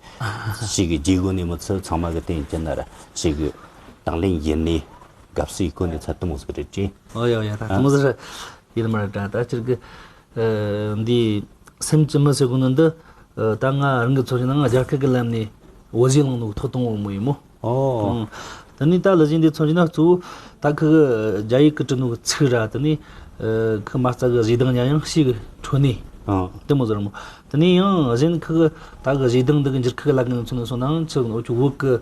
ཞིག་གི་རྗེས་གོ་ནས་མི་ཚུ་ཚང་མ་གི་དེ་ཡིན་གྱི་ན་ར་ཞིག་གི་དང་ལེན་ཡིན་ནས་དགའ་བསུ་ཡི་གོ་ནས་ཚ་དུ་མོ་ཟིག་རེད་ཅེས། ཨོ་ཡ་ཡ་ད་ཨ། དུ་མོ་ཟིག་རེད། ཡིན་མ་རེད་དྲ་ད་སྤྱིར་གི་ཨ། འདི་སེམས་ཀྱི་མི་ཟེར་གོ་ནི་འདི་ཨ། ད་ང་རང་གི་ཚོར་ཤེས་ནང་རྒྱ་སྐད་གི་ལམ་ནས་འོ་ཟིག་བླངས་ནོ་ཐོག་དང་པོ་མོ་ཡིན་མོ། ཨོ། ཨང་། དེ་ནས་ད་གླུ་གཞས་འདི་མཚོན་གྱི་ན་གཙོ་བོ་ད་ཁི་གི་རྒྱ་ཡིག་གི་བྲིས་ནོ་གི་ཚིག་ར་དེ་ནས་ཨ། ཁི་མ་རྩ་གི་གཞས་གདངས་ཉམས་དབྱངས་ཤིག་གི་ཁྲོད་ནས་ཨ། དེ་མོ་ཟེར་མོ། དེ་ནས་ཡང་གཞན་ཁི་གི་ད་གི་གཞས་གདངས་འདི་གི་འགྱུར་ཁུག་གི་ལ་གི་མཚོན་ནས་སོང་ནའང་ཆི་ཟེར་གོ་ནི་འུ་ཅོ་བོད་གི་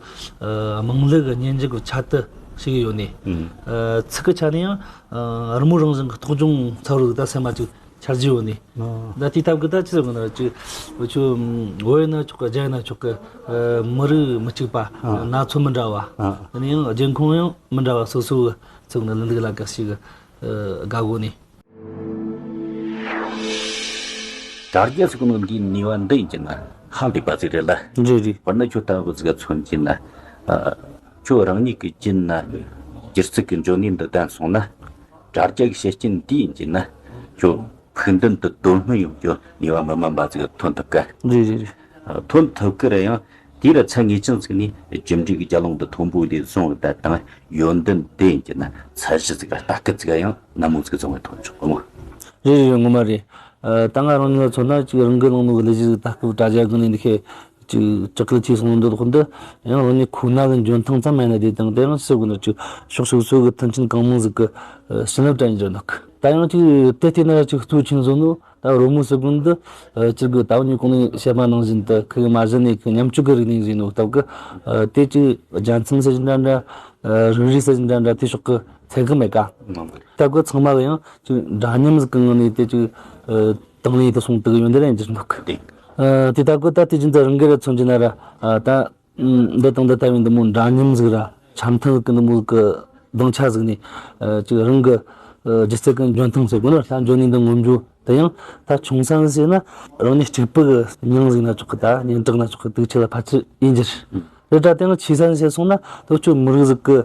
ཨ། དམངས་གླུ་གི་སྙན་འཇེབས་གི་ཆ་དེ་ཞིག་ཡོད་ནས་ཨ། ཚིག་གི་ཆ་ནས་ཡང་ཨ། རི་མོ་རང་བཞིན་གི་རྟོག་སྦྱོང་ཚ་རུ་ད་སེམས་མ་ཅིག་འཆར་གཞི་ཡོད་ནི། ཨ། ད་དེའི་སྟབས་ཀྱིས་ད་ཅི་ཟེར་དགོས་ན་ཅིག་འུ་ཆོ་བོད་ཡིན་ན་ཆོག་གི། རྒྱ་ཡིན་ན་ཆོག་གི། ཨ། མི་རིགས་མི་གཅིག་པ། ཨ། ན་ཚོད་མི་འདྲ་བ། ཨ། ཡིན་ན་ཡང་རྒྱལ་ཁོངས་ཡང་མི་འདྲ་བ་སོ་སོ་གི་ཚུགས་ནི་ལི་འདུག་ལ་ག་ཞིག་གི། ཨ། དགའ་གོ་ནི། དྲ་རྒྱ་ཟེར་གོ་ནོ་འདིའི་ནུས་པ་འདི་ཡིན་གྱི་ན་ཧ་ལས་པ་ཟིག་རེད་ལ། རེད་རེད། དཔེར་ན་ཁྱོད་ལྟ་བུ་ཟིག་མཚོན་གྱི་ན། ཨ། ཁྱོད་རང་ཉིད་ཀྱི་རྒྱུད་ན་སྒྱུ་རྩལ་གྱི་འབྱུང་གནས་འདི་ལྡན་སོང་ན། དྲ་རྒྱ་གི་ཤེས་རྐྱེན་འདི་ཡིན་གྱི་ན་ཁྱོད་ཕུགས་འདུན་དུ་དོན་སྨིན་ཡོང་རྒྱུ་ནུས་པ་མི་དམན་པ་ཟིག་ཐོན་ཐུབ་གི། རེད་རེད་རེད། ཐོན་ཐུབ་གི་རེད་ཡང་དེ་ར་ཚད་ངེས་ཅན་ཟིག་ནས་གྲུབ་འབྲས་ཀྱི་རྒྱལ་ལུང་འདི་མཐོན་པོ་ལས་བཟུང་བ་དང་ཡོན་ཏན་དེ་ཡིན་གྱི་ན་ཚད་གཞི་ཟིག་ལྟ་སྐུལ་ཟིག་ཡང་ནན་མོ་ཟིག་བཟུང་བའི་ཐོན་ཆོག་གི་མོ། རེད་རེད་རེད། ངོ་མ་རེད། ཨ། ད་ང་རང་ཉིད་ལ་མཚོན་ན་ཅིག་རང་གི་ནང་ནོ་གི་ལས་གཞི་ཟིག་ལྟ་སྐུལ་དྲ་རྒྱ་སྒང་ནས་འདི་ཁའི་ཅིག་གྲགས་ཁུལ་ཆེ་སོང་འདི་ལོག་འདི་ཡང་རང་ཉིད་ཁོ་ན་གི་འཇོན་ཐང་ཙམ་མེད་ན་དེ་དང་དེ་ཡང་ཟེར་དགོས་ན་ཅིག་ཕྱོགས་སོ་སོ་གི་མཐུན་རྐྱེན་གང་མང་ཟིག་གི་ཨ། བྱིན་རླབས་དྲན་རྒྱུ་འདུག་ད་ཡང་ཅིག་དེ་བལྟས་ན་ཅིག་གཙོ་ཆེན་བཟོ་ནོ་ད་རོལ་མོ་ཟེར་དགོས་འདི་ཨ། ཅིག་གི་ད་འུ་གཉིས་གོང་ནས་བཤད་པ་ནང་བཞིན་དུ་ཁི་གི་མ་གཞི་ནས་ཁི་ཉམས་བཅོས་གི་རིག་གནས་ཟིག་ནོ་སྟབས་གི་ཨ། དེ་ཅིག་རྒྱལ་མཚན་ཟེར་གྱི་འདྲ་འདྲ། ཨ། རིག་རུས་ཟེར་གྱི་འདྲ་འདྲ་དེ་ཕྱོགས་གི་ཚད་གི་མེད་ཀ། ད་གི་ཚང་མ་གི་ཡང་ཅིག་འདྲ་མཉམ་ཟིག་གི་ངང་ནས་དེ་ཅིག་ཨ། དང་ལེན་དུ་སོང་དུ་གི་ཡོན་ཏན་ལ་འགྱུར་འདུག་གི། ཨ། དེ་ད་གི་ད་དེ་ཅིག་ད་རང་གི་ར་མཚོན་གྱི་ན་ར། ཨ། ད་འདི་དང་འདི་ལྟ་བུའི་འདི་མོ་འདྲ་མཉམ་ཟིག་ར་འཆམ་མཐུན་ཟིག་གི་འདི་མོ་ཟིག་གི་སྡིངས་ཆ་ཟིག་ནས། ཨ། ཅིག་རང་གི་ཨ། སྒྱུ་རྩལ་གི་འཇོན་ཐང་ཟེར་དགོས་ན་ལྷ་འཇོན་ནུས་འདི་ངོམ་རྒྱུ་དེ་ཡང་ད་ཆུང་ས་ཟིག་ཟེར་ན་རང་ཉིད་གཅིག་པུ་གི་མྱིང་ཟིག་ན་ཆོག་གི། ད་སྙན་གྲགས་ན་ཆོག་གི། དུག་ཆེ་ལ་ཕལ་ཆེར་ཡིན་རྒྱུ་རེད། དེ་འདྲ་དེ་ཡང་ཆེ་ས་ཟིག་སོང་ན་ལོ་ཆོ་མི་རིགས་ཟིག་གི་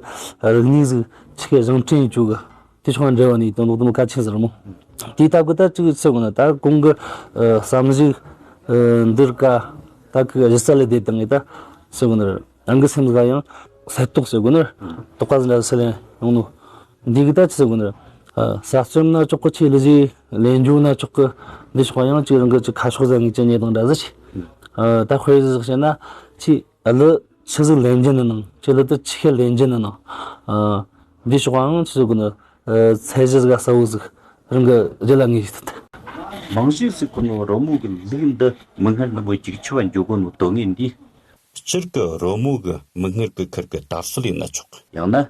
རིག་གནས་ཟིག་ཆི་གི་བཟང་འཕྲིན་ཡིན་ཆོག་གི། དེ་ཕྱོགས་འབྲེལ་བ་ནས་དོན་དག་དུ་མ་གལ་ཆེན་ཟེར་མོ། དེའི་སྟབས་ཀྱིས་ད་ཅིག་ཟེར་དགོས་ན་ད་གོང་གི་ཨ། བསམ་གཞིག་ཨ། འདིར་ཀ་ད་ཁི་གཞི་རྩ་ལས་དེ་དང་ངས་ད་ཟེར་དགོས་ན་རང་གི་སེམས་ལ་ཡང་གསལ་རྟོགས་ཟེར་དགོས་ན་རྟོགས་པ་ཟིག་འདྲ་ཟེར་ལེན་ཡོང་ནོ། འདི་གི་ད་ཅི་ཟེར་དགོས་ན་ཨ། ས་རྩོམ་ན་ཆོག་གི། ཆེ་ལི་ཞིག་ལེན་རྒྱུ་ན་ཆོག་གི། འདི་ཕྱོགས་ཡང་ཅིག་རང་གི་ཅིག་ཁ་ཕྱོགས་ཟ་ངེས་ཅན་ཉེ་དང་འདྲ་ཟིག་ཆེ། ཨ། ད་དཔེ་ཟིག་བཤད་ན་ཆེ། གླུ་ཆི་ཟིག་ལེན་རྒྱུ་ནི་ནང་། ཆེ་གླུ་དེ་ཆི་ཁེ་ལེན་རྒྱུ་ནི་ནང་། ཨ། འདི་ཕྱོགས་ཨང་ཆི་ཟིག་གོ་ནི། ཨ། ཚད་གཞི་ཟིག་གསལ་བོ་ཟིག་རང་གི་རྒྱུད་ལ་ངེས་ཤིག་ཐུབ། རྨང་གཞི་ཟིག་གོ་ནི་རོལ་མོ་གི་ལུགས་འདི་མིག་སྔར་ནི་མོ་ཅིག་ཆུ་བ་འཇོག་གོ་ནོ་དོན་ངེས་འདི། སྤྱིར་གི་རོལ་མོ་གི་མིག་སྔར་གི་ཁུར་གི་དར་སྲོལ་ཡིན་ན་ཆོག་ཡང་ན།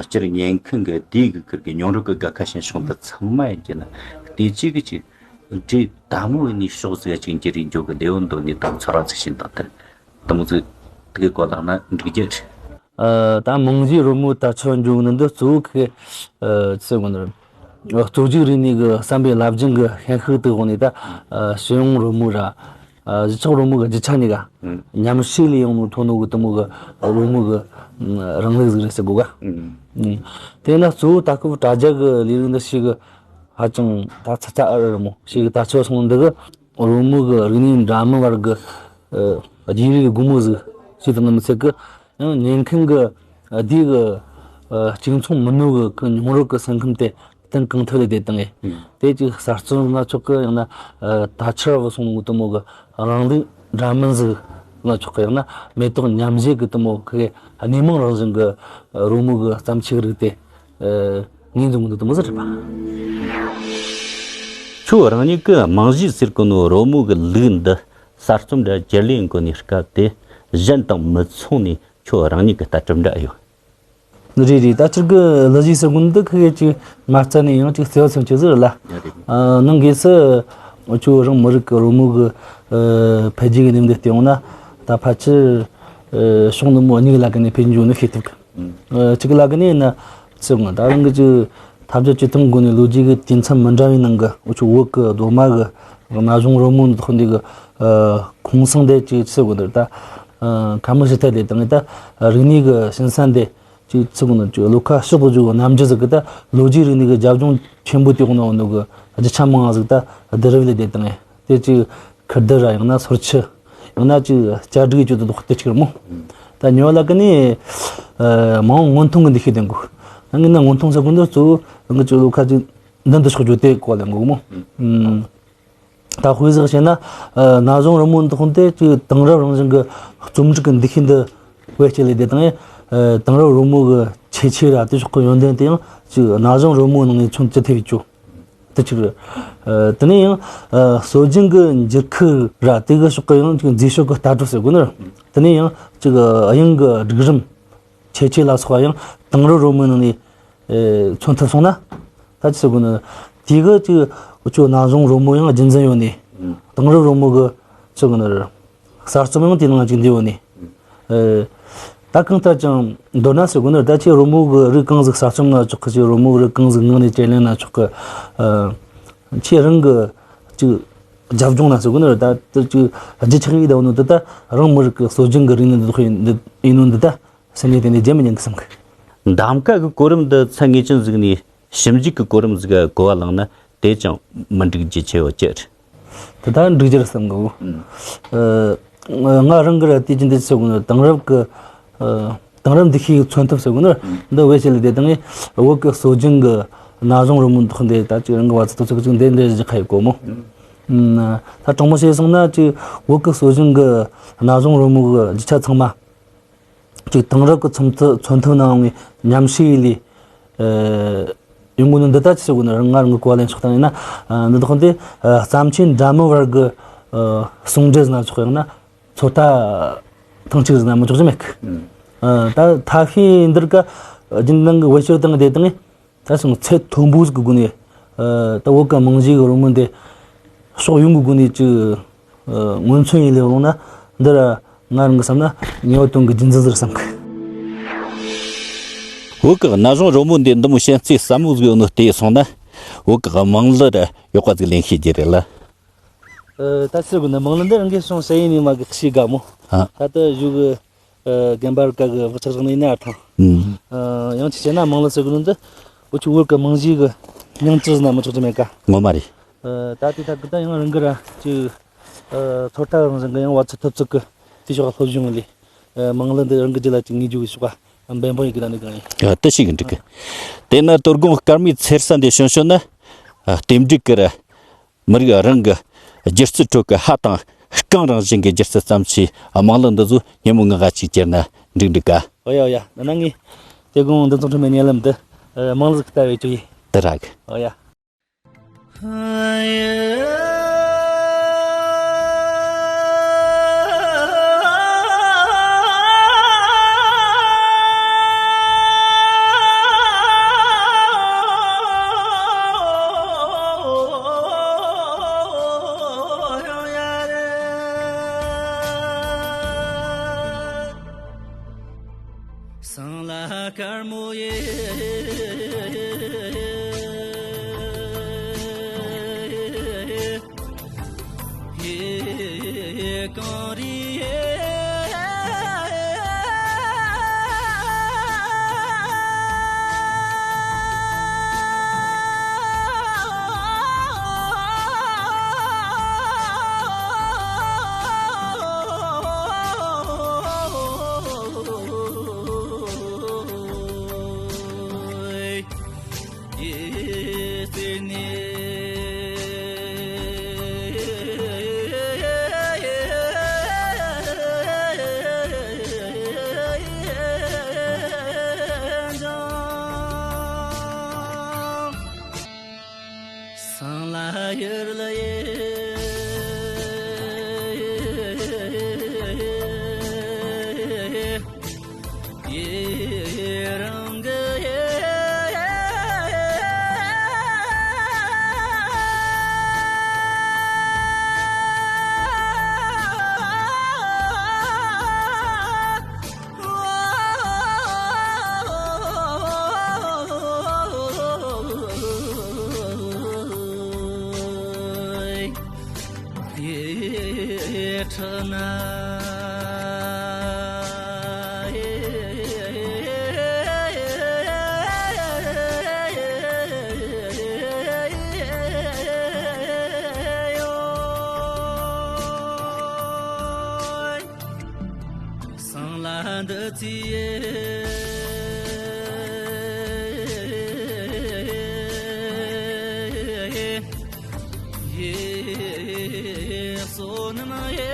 སྤྱིར་ཉན་མཁན་གྱི་དེའི་གི་ཁུར་གི་མྱོང་རོལ་གྱི་དགའ་ཁ་ཞེན་ཆུང་འདི་ཚང་མ་ཡིན་གྱི་ན་བལྟས་ཅིག་གི་ཅིག་འདྲའི་དལ་མོ་ཡིན་ནི་ཕྱོགས་ཟིག་ཅིག་འགྱུར་རེ་འཇོག་གི་ལེའུ་འདོན་ནི་དང་ཚོར་བ་ཟིག་བྱིན་དང་དེ་དུ་མོ་ཟིག་དེ་གི་གོ་ལག་ན་འགྲིག་རྒྱུ་རེད། ཨ། ད་རྨང་གཞིའི་རོལ་མོའི་དར་ཁྱབ་འཇུག་ནི་འདི་གཙོ་བོ་གི་ཨ། ཅི་ཟེར་དགོས་ནི་རེད། རྩོམ་རིག་རིག་གནས་གི་བསམ་པའི་རླབས་རྒྱུན་གི་ཤན་ཤུགས་དེ་འོག་ནས་ད་ཨ། སྤྱི་ཡོངས་རོལ་མོ་ར། གཞིས་ཆགས་རོལ་མོ་གི་རྒྱུ་ཆ་གཉིས་ཀ་ཨུམ། མཉམ་གཤིབ་ལས་ཡོང་ནོ་ཐོན་ནོ་གི་དེ་མོ་གི་རོལ་མོ་གི་ཨུམ། རིང་ལུགས་ཟིག་རེད་ཟེར་དགོས་ག་ཨུམ། ཨུམ། དེས་ན་གཙོ་བོ་ད་སྐབས་དྲ་རྒྱ་གི་ལས་རིགས་འདི་ཞིག་གི་ཧ་ཅང་ད་ཚ་ཚ་འུར་འུར་མོ་ཞིག་གི་ད་ཆོད་སོང་འདི་གི་རོལ་མོ་གི་རིག་གནས་འདྲ་མིན་བར་གི་ཨ་རྒྱུད་རིགས་སྒོ་མོ་ཟིག་ཞིག་དང་མི་ཚད་གི་ཡང་ཉན་མཁན་གི་ཨ་འདི་གི་ཨ་གཅིག་མཚུངས་མིན་ནོ་གི་གི་མྱོང་རོལ་གི་སེམས་ཁམས་དེ་གཏན་གང་ཐུབ་ལས་བསྡད་བཏང་ངས། ཨུམ། དེ་ཅིག་གསར་རྩོམ་ན་ཆོག་གི། ཡང་ན་ཨ་དར་ཁྱབ་སོང་ནོ་གི་དེ་མོ་གི་རང་ལུགས་འདྲ་མིན་ཟིག་ན་ཆོག་གི། ཡང་ན་མེ་ཏོག་མཉམ་བཞད་གི་དེ་མོ་གི་སྣེ་མང་རང་བཞིན་གི་རོལ་མོ་གི་བརྩམས་ཆོས་རིགས་དེ་ཨ་ངོས་འཛིན་གི་འདུག་དེ་མོ་ཟིག་རེད་པ། ཁྱོད་རང་ཉིད་ཀྱི་རྨང་གཞི་ཟེར་གོ་ནོ་རོལ་མོ་གི་ལུགས་འདི་གསར་རྩོམ་འདྲ་བརྒྱུད་ལེན་གོ་ནི་སྐབས་དེ་གཞན་དང་མི་མཚུངས་ནི་ཁྱོད་རང་ཉིད་ཀྱི་ལྟ་གྲུབ་འདྲ་ཡོད། རེད་རེད། ད་ཁྱེད་ཀྱི་གླུ་གཞས་ཟེར་གོ་ནོ་འདི་ཁ་གི་ཅིག་མ་རྩ་ནས་ཡང་ཅིག་གསལ་བོ་ཚིམ་ཆེ་ཟིག་རེད་ལ། ཡ་རེད། ཨ་ནང་སྒོས་སུ་ཁྱོད་རང་མི་རིགས་ཀྱི་རོལ་མོ་གི་ཨ་འཕེལ་རྒྱས་ཀྱི་གནས་བབ་འདི་བལྟས་ཡོང་ན། ད་ཕལ་ཆེར་ཨ་ཕྱོགས་འདི་མོ་གཉིས་ཀྱི་ལ་ཀ་ནས་འཕེལ་འགྱོ་ནི་ཤེས་ཐུབ་གི། ཨ་གཅིག་གི་ལ་ཀ་ནས་ཡིན་ན་ཟེར་གོ་ནོ་ད་རང་གི་ཅིག་ཐབས་བརྒྱ་ཇུས་སྟོང་སྒོ་ནས་ལོ་རྒྱུས་ཀྱི་དུས་མཚམས་མི་འདྲ་བའི་ནང་གི་འུ་ཆོ་བོད་ཀྱི་གདོད་མ་གི་ན་གཞོན་རོལ་མོ་འདི་ཁོ་འདི་གི་ཨ་ཁོང་སང་དེ་ཅིག་ཟེར་གོ་ནོ་ད་ཨ་ཁ་མི་ཞི་ཐལ་དེ་དང་ད་རིག་གནས་ཀྱི་ཞིང་ས་འདི། ཅིག་ཚིག་ནི་ཅིག་བློ་ཁ་ཕྱོགས་པོ་ཅིག་གི་རྣམ་འགྱུར་ཟིག་གི་ད་ལོ་རྒྱུས་རིག་གནས་ཀྱི་རྒྱབ་ལྗོངས་ཆེན་པོ་དེ་འོག་ན་འོ་ནོ་གི་རྒྱུ་ཆ་མང་ང་ཟིག་ད་བསྡུར་བའི་ལས་དེ་དང་ཨེ་དེ་ཅིག་ཁུར་དུ་ར་ཡང་ན་སོར་ཆུ་ཡང་ན་ཅིག་སྐྱ་སྒྲིག་ཡོད་ཅོ་དེ་དོག་དེ་ཅིག་ར་མོ། ད་ཉོ་ལ་ཀི་ནི་མ་འོངས་སྔོན་ཐོན་གི་འདི་ཤེས་དེ་གོ། ད་ངས་ན་སྔོན་ཐོན་ཟེར་གོ་འདི་གཙོ་བོ་རང་གི་ཅིག་བློ་ཁ་ཅིག་མདུན་དུ་ཕྱོགས་རྒྱུ་དེ་གོ་ལེན་གོ་མོ། ད་དཔེ་ཟིག་བཤད་ན། ཨ་ན་གཞོན་རོལ་མོ་འདི་ཁོང་དེ་ཅིག་དེང་རབས་རང་བཞིན་གྱི་རྩོམ་རིག་གི་འདུ་ཤེས་འདི་བེད་སྤྱད་ལས་དེ་དང་། ཨ་དེང་རབས་རོལ་མོ་གི་ཁྱད་ཆོས་ར་དེ་ཕྱོགས་ཀྱི་ཡོན་ཏན་དེ་ཡང་ཅིག་ན་གཞོན་རོལ་མོའི་ནང་ནས་མཚོན་ཅི་ཐུབ་ཡོད་ཅོ། དེ་ཅིག་རེད། ཨ་དེ་ནས་ཡང་ཨ་སྲོལ་རྒྱུན་གྱི་འགྱུར་ཁུག་ར་དེ་གི་ཕྱོགས་ཀྱི་ཡང་ཅིག་མཛེས་ཤོས་ཀྱི་ལྟ་གྲུབ་ཟེར་དགོས་ནི་རེད། དེ་ནས་ཡང་ཅིག་ཨ་དབྱངས་ཀྱི་སྒྲིག་རིམ། ཁྱད་ཆོས་ལ་སོགས་པ་ཡང་དེང་རབས་རོལ་མོའི་ནང་ནས་ཨེ་མཚོན་ཐུབ་སོང་ན། ད་ཅི་ཟེར་དགོས་ན། དེ་གི་ཅིག་འུ་ཆོ་ན་གཞོན་རོལ་མོ་ཡང་རྒྱུན་འཛིན་ཡོད་ནི། ཨང་། དེང་རབས་རོལ་མོ་གི་ཅི་ཟེར་དགོས་ན། གསར་རྩོམ་ཡང་དེའི་ནང་ཅིག་འདུས་ཡོད་ནི། ཨང་། ཨེ་ད་གང་ལྟར་ཀྱང་མདོར་ན་ཟེར་དགོས་ན། ད་ཁྱེད་རོལ་མོ་གི་རིགས་གང་ཟིག་གསར་རྩོམ་ན་ཆོག་གི། ཁྱེད་རོལ་མོ་གི་རིགས་གང་ཟིག་ངག་ནས་ཅིག་ལེན་ན་ཆོག་གི། ཨ་ཁྱེད་རང་གི་ཅིག་རྒྱབ་ལྗོངས་ན་ཟེར་དགོས་ན། ད་དེ་ཅིག་རྒྱུ་ཆགས་ཡིན་ད་འོ་ནོ་འདི་ད་རང་མི་རིགས་ཀྱི་སྲོལ་རྒྱུན་གྱི་རིག་གནས་འདི་དག་ཡིན་འདི་ཡིན་ནོ་འདི་ད། སེམས་ནས་དེ་ནས་བརྗེད་མི་ཉན་གི་བསམ་གི། འདམ་ཀ་གི་གོ་རིམ་འདི་ཚད་ངེས་ཅན་ཟིག་ནས་ཞིབ་འཇུག་གི་གོ་རིམ་ཟིག་ག་གོ་བ་བླངས་ན་དེ་ཅང་མི་འགྲིག་རྒྱུ་ཆེ་བ་ཅི་རེད། དེ་ད་འགྲིག་རྒྱུ་རེད་བསམ་གི། ཨ་ང་རང་གི་ར་དེ་ཅི་འདི་ཟེར་གོ་ནོ་དེང་རབས་ཀྱི་ཨ་དེང་རབས་འདུ་ཤེས་མཚོན་ཐབས་ཟེར་གོ་ནོ་འདི་བེད་སྤྱད་ལས་དེ་དང་ངས་བོད་ཀྱི་སྲོལ་རྒྱུན་གྱི་ན་གཞོན་རོལ་མོ་འདི་དག་འདི་ད་ཅིག་རང་གི་བ་ཚོ་ཐུབ་ཚོད་ཅིག་འདི་འདི་ཞིག་ཁ་ཡོད་གོ་མོ། ཨ་ད་དྲང་མོ་བཤད་སོང་ན་ཅིག་བོད་ཀྱི་སྲོལ་རྒྱུན་གྱི་ན་གཞོན་རོལ་མོ་གི་རྒྱུ་ཆ་ཚང་མ། ཅིག་དེང་རབས་ཀྱི་མཚོན་ཐབས་མཚོན་ཐབས་ནང་ནས་ཉམས་ཞིབ་ལས་ཨེ་ཡོང་གི་ནི་འདི་ལྟ་ཅི་ཟེར་དགོས་ན། རང་ང་རང་གི་གོ་བ་ལེན་ཕྱོགས་དང་ཡིན་ན། ཨ་འདི་དག་འདི་ཨ་བརྩམས་ཆོས་འདྲ་མིན་བར་གྱི་ཨ་ཟུང་འབྲེལ་ཟེར་ན་ཆོག་གི། ཡང་ན་ཚོད་ལྟ་ཐེངས་གཅིག་ཟེར་ན་མི་ཆོག་རྒྱུ་མེད་གི། ཨ་ད་ཐབས་ཤེས་འདིར་ཀ་རྒྱུན་ལྡན་གྱི་བེད་སྤྱོད་བཏང་བསྡད་བཏང་ངས། ད་སོང་ཚད་མཐོན་པོ་ཟིག་གི་སྒོ་ནས། ཨ་ད་བོད་ཀྱི་རྨང་གཞིའི་རོལ་མོ་འདི་ཕྱོགས་ཡོངས་ཀྱི་སྒོ་ནས་ཅིག་ཨ་སྔོན་ཚུད་ཡིན་ལས་འོང་ན། འདི་ར་ང་རང་གི་བསམ་ན་ངེས་པར་དོན་གྱི་རྒྱུན་འཛིན་ཟེར་བསམ་གི། བོད་ཀྱི་ན་གཞོན་རོལ་མོ་འདི་འདི་མོ་ཤན་རྩེ་ཟབ་མོ་ཟིག་ཡོད་ནོ་བལྟས་སོང་ན། བོད་ཀྱི་དམངས་གླུ་ར་ཡག་པ་ཟིག་ལེན་ཤེས་རྒྱུ་རེད་ལ། ཨ་ད་ཟེར་དགོས་ན་དམངས་གླུ་འདི་རང་གིས་སོང་ཟེར་ཡིན་ནི་མ་གི་ཤེས་དགའ་མོ། ཨ་ད་ལྟ་བཞུགས་གི། ཨ་རྒན་པར་ཀ་གི་བག་ཆགས་རང་ནས་ཡིན་ན་ཐང་། ཨ་ཡང་ཅི་བྱས་ན་དམངས་གླུ་ཟེར་གི་ནི་འདི་འུ་ཆོ་བོད་ཀྱི་རྨང་གཞི་གི་མིང་ཅི་ཟེར་ན་མི་ཆོག་རྒྱུ་མེད་ཀ། ངོ་མ་རེད། ཨ་ད་དེ་ཐད་ཀྱི་ད་ཡང་རང་གི་ར་ཅིག་ཨ་ཚོད་ལྟ་རང་བཞིན་གི་ཡང་བ་ཚོད་ཐུབ་ཚོད་གི་དེ་ཕྱོགས་ལ་སློབ་སྦྱོང་ལས། ཨ་དམངས་གླུ་འདི་རང་གི་རྒྱུད་ལ་ཅིག་ངེས་རྒྱུ་གི་ཕྱོགས་ལ་འབད་འབུངས་ཡོད་གི་ད་ནི་གང་ཡིན། ཨ་དེ་ཞིག་གི་འགྲིག་གི། དེ་ན་དོ་དགོང་སྐར་མའི་འཚེར་ས་འདི་ཤོན་ཤོན་ན། ཨ་རྟེན་འབྲེལ་གི་ར། མི་རིགས་རང་གི་སྒྱུ་རྩལ་ཁྲོད་ཀྱི་ཧ་དང་རྐང་རང་བཞིན་གྱི་སྒྱུ་རྩལ་བརྩམས་ཆོས་དམངས་གླུ་འདི་ཚོ་སྙན་མོ་ངག་ག་ཅིག་གྱེར་ན་འགྲིག་འགྲིག་ག། ཨོ་ཡ་ཨོ་ཡ། ན་ན་ངས་དེ་དགོང་འདི་ཚོ་ཁྲོད་མའི་ཉེ་ལམ་དུ་ཨ་དམངས་གླུ་ཟིག་ལྟ་བའི་ཅོ་ཡི། དེ་རག་གི། ཨོ་ཡ། སང་ལ་དཀར་མོ་ཡེ། གངས་རི། སང་ལ་ཡར་ལ་ཡེ། ཡེ་རང་གི་ཡེ། ཁྲག་ན། སང་ལ་འདི་ཚེ་ཡེ། ཡེ། བསོད་ནམས་ཡེ།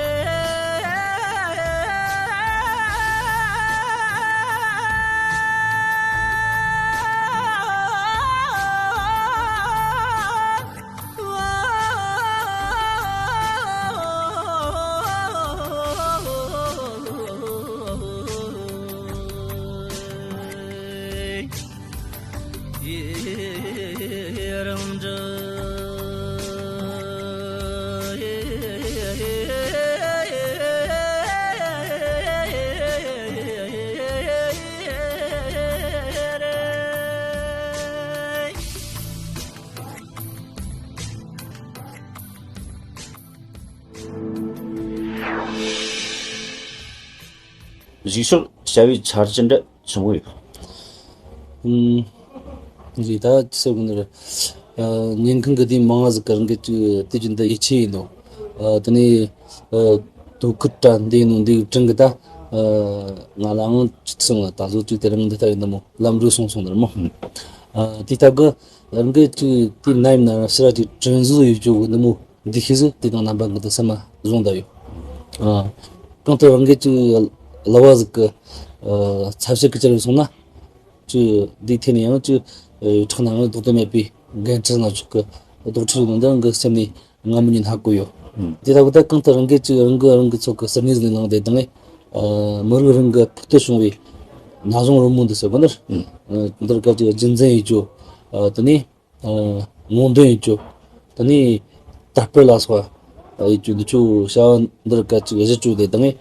གཞུག་ཕྱོགས་བྱ་བའི་འཆར་གཞི་འདྲ་ཆེན་པོ་ཡོད། ཨུམ། རེད། ད་ཅི་ཟེར་དགོས་ནི་རེད། ཨ། ཉིན་གང་གི་དེ་མང་ང་ཟིག་གི་རང་གི་ཅིག་དེ་ཅིག་འདི་ཡིད་ཆེས་ཡིན་ནོ། ཨ། དེ་ནས། ཨ། དོ་ཁུར་དྲ་འདི་ཡིན་ནོ་འདི་གི་དྲན་གི་ད། ཨ། ང་ལའང་ཅི་ཟེར་ང་ད་གཟོད་ཅིག་དེ་རིང་འདི་ལྟ་ཡིན་ནི་མོ་ལམ་འགྲོ་སོང་སོང་ནི་རེད་མོ། ཨ། དེ་ལྟ་གི་རང་གི་ཅིག་དེ་ན་ཡིན་ན་ཕྱི་ར་ཅིག་དྲན་གསོ་ཡོད་ཅོག་གི་ནི་མོ། འདི་ཤེས་སུ་དེ་དང་རྣམ་པ་འགི་དུ་སེམས་མ་བཟུང་ད་ཡོད། ཨ། གང་ལྟར་རང་གི་ཅིག་གླུ་བ་ཟིག་གི། ཨ། ཚབ་བྱེད་ཀྱི་ཅིག་རེད་སོང་ན། ཅིག་འདི་ཐད་ནས་ཡང་ཅིག་ཨ། ཁྲག་ན་ཡང་ལྡོག་ཏུ་མེད་པའི་འགན་འཁྲི་ནང་ཆོག་གི་ལྡོག་འཁྲི་ཡོད་ནང་འདི་རང་གི་སེམས་ནས་སྔ་མོ་ནས་སྣ་གོ་ཡོད། ཨང་། དེ་ལྟ་བུ་ད་གང་ལྟར་རང་གི་ཅིག་རང་གི་རང་གི་ཚོགས་ཀྱི་སེམས་ནས་ཟིན་ལངས་ཏེ་དང་། ཨ། མི་རིགས་རང་གི་ཕུགས་ཏུ་བྱུང་བའི་ན་གཞོན་རོལ་མོ་འདི་ཟེར་གོ་ནི། ཨང་། འདིར་སྐབས་ཅིག་རྒྱུན་འཛིན་ཡིན་ཅོ། ཨ། དེ་ནས། ཨ། སྔོག་འདོན་ཡིན་ཅོ། དེ་ནས་དར་སྤེལ་ལ་སོགས་པ་ཡིན་ཅོ། འདི་ཆོ་བྱ་བ་འདིར་སྐད་ཅིག་གཞི་བཅོལ་ཏེ་དང་།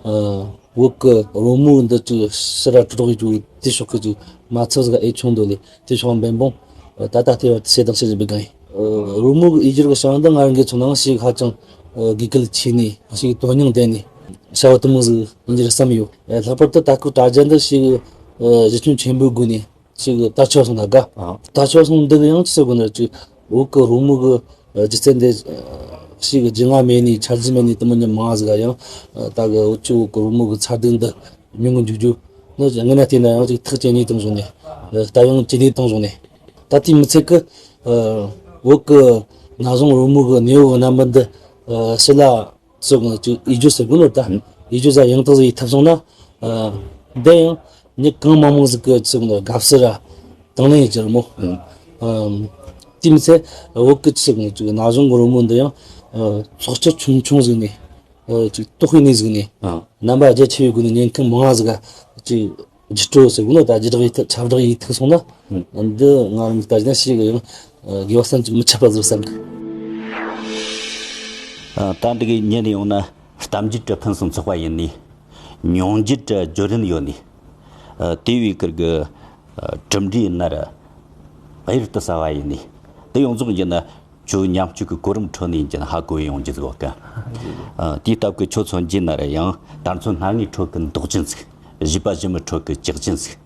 ཨ། བོད་ཀྱི་རོལ་མོ་འདི་ཅིག་ཕྱི་ར་དྲུག་ཡིན་ཅོ། དེ་ཕྱོགས་ཀྱི་ཅིག་མ་ཚབ་ཟིག་ཨེ་ཆུང་འདུག་ལེ། དེ་ཕྱོགས་འབད་འབུངས་ད་ལྟ་ལྟེ་བར་དུ་བྱེད་དང་བྱེད་བཞིན་པའི་སྒང་ཡིན། ཨ། རོལ་མོ་གི་ཡིག་སྒྱུར་གྱི་བྱ་བ་འདི་ང་རང་གིས་མཚོན་ནའང་ཞིག་ཧ་ཅང་དགོས་གལ་ཆེ་ནས་ཞིག་དོན་སྙིང་ལྡན་ནས་བྱ་བ་དུ་མོ་ཟིག་ཡིན་རྒྱུར་བསམ་ཡོད། ལྷག་པར་དུ་ད་སྐབས་དྲ་རྒྱ་འདི་ཞིག་གཞི་ཁྱོན་ཆེན་པོའི་སྒོ་ནས། ཞིག་དར་ཁྱབ་སོང་ད་ག་ཨ། དར་ཁྱབ་སོང་འདི་གི་ཡང་ཅི་ཟེར་དགོས་ན་ཅིག་བོད་ཀྱི་རོལ་མོ་གི་སྒྱུ་རྩལ་འདི་ཞིག་རྒྱུས་མངའ་མེད་ནི་འཆར་གཞི་མེད་ནི་དུ་མི་ཉམས་མང་ཟིག་ཡང་ད་གི་འུ་ཅག་བོད་ཀྱི་རོལ་མོ་གི་ཚ་གདུང་འདི་ཉུང་ངུ་འཇུག་རྒྱུ་ནི་སྔོན་ན་བལྟས་ན་ཡང་ཅིག་ཐག་ཇེ་ཉེ་དང་བཟུང་ནས་ལྟ་ཡང་ཇེ་ལེགས་དང་བཟུང་ནས་ད་དེ་མི་ཚད་གི་བོད་ཀྱི་ན་གཞོན་རོལ་མོ་གི་གནས་བབ་རྣམ་པ་འདི་ཕྱི་ལ། ཚོ་གང་ཅིག་ཡིད་འཇོག་ཟེར་དགོས་ནོ་ད། ཡིད་འཇོག་ཟ་ཡང་དག་ཟིག་ཡིད་ཐུབ་སོང་ན། ཨ། འདི་ཡང་མྱི་གང་མང་མང་ཟིག་གི་ཚོ་གང་དགའ་བསུ་ར་དང་ལེན་ཡིད་ཀྱི་རེད་མོ། ཨ། དེ་མི་ཚད་བོད་ཀྱི་ཚོ་གང་ཅིག་ན་གཞོན་གི་རོལ་མོ་འདི་ཡང་ཚོགས་སྤྱི་ཆུང་ཆུང་ཟིག་ནས་ཅིག་གཏོགས་པའི་གནས་ཟིག་ནས་རྣམ་པ་རྒྱ་ཆེ་བའི་སྒོ་ནས་ཉན་མཁན་མང་ང་ཟིག་ག་ཅིག་བརྒྱུད་སྤྲོད་ཟེར་གོ་ནོ་ད་བརྒྱུད་བསྒྲགས་ཡིད་ཐུབ་ཁྱབ་བསྒྲགས་ཡིད་ཐུབ་སོང་ན། ཨང་། འདི་ང་རང་གི་ལྟ་ན་ཞེ་གི་ཡང་དགེ་བ་བསམ་གྱིས་མི་ཁྱབ་པ་ཟིག་བསམ་གི། ཨ། ད་འདི་གི་ཉན་ཡོང་ན་གཏམ་རྒྱུད་དྲ་ཕུན་སུམ་ཚོགས་པ་ཡིན་ནི། མྱོང་རྒྱུད་དྲ་བརྗོད་རིན་ཡོད་ནི། ཨ། དེ་བས་ཀིར་གི། ཨ། གྲུབ་འབྲས་ནར་གཡུར་དུ་ཟ་བ་ཡིན་ནི། དེ་ཡོངས་རྫོགས་ཡིན་ན། ཁྱོད་ཉམ་ཆུང་གི་གོ་རིམ་ཁྲོད་ནས་ཡིན་ཀྱང་ཧ་གོ་ཡོང་རྒྱུ་ཟིག་ཡོད་གི། ཨ། དེའི་སྟབས་ཀྱིས་ཁྱོད་མཚོན་རྒྱུ་ན་ར་ཡང་དར་མཚོན་སྣ་ལྔའི་ཁྲོད་ཀྱི་མདོག་ཅན་ཟིག། བཞི་པ་ཞི་མོའི་ཁྲོད་ཀྱི་ལྕགས་ཅན་ཟིག།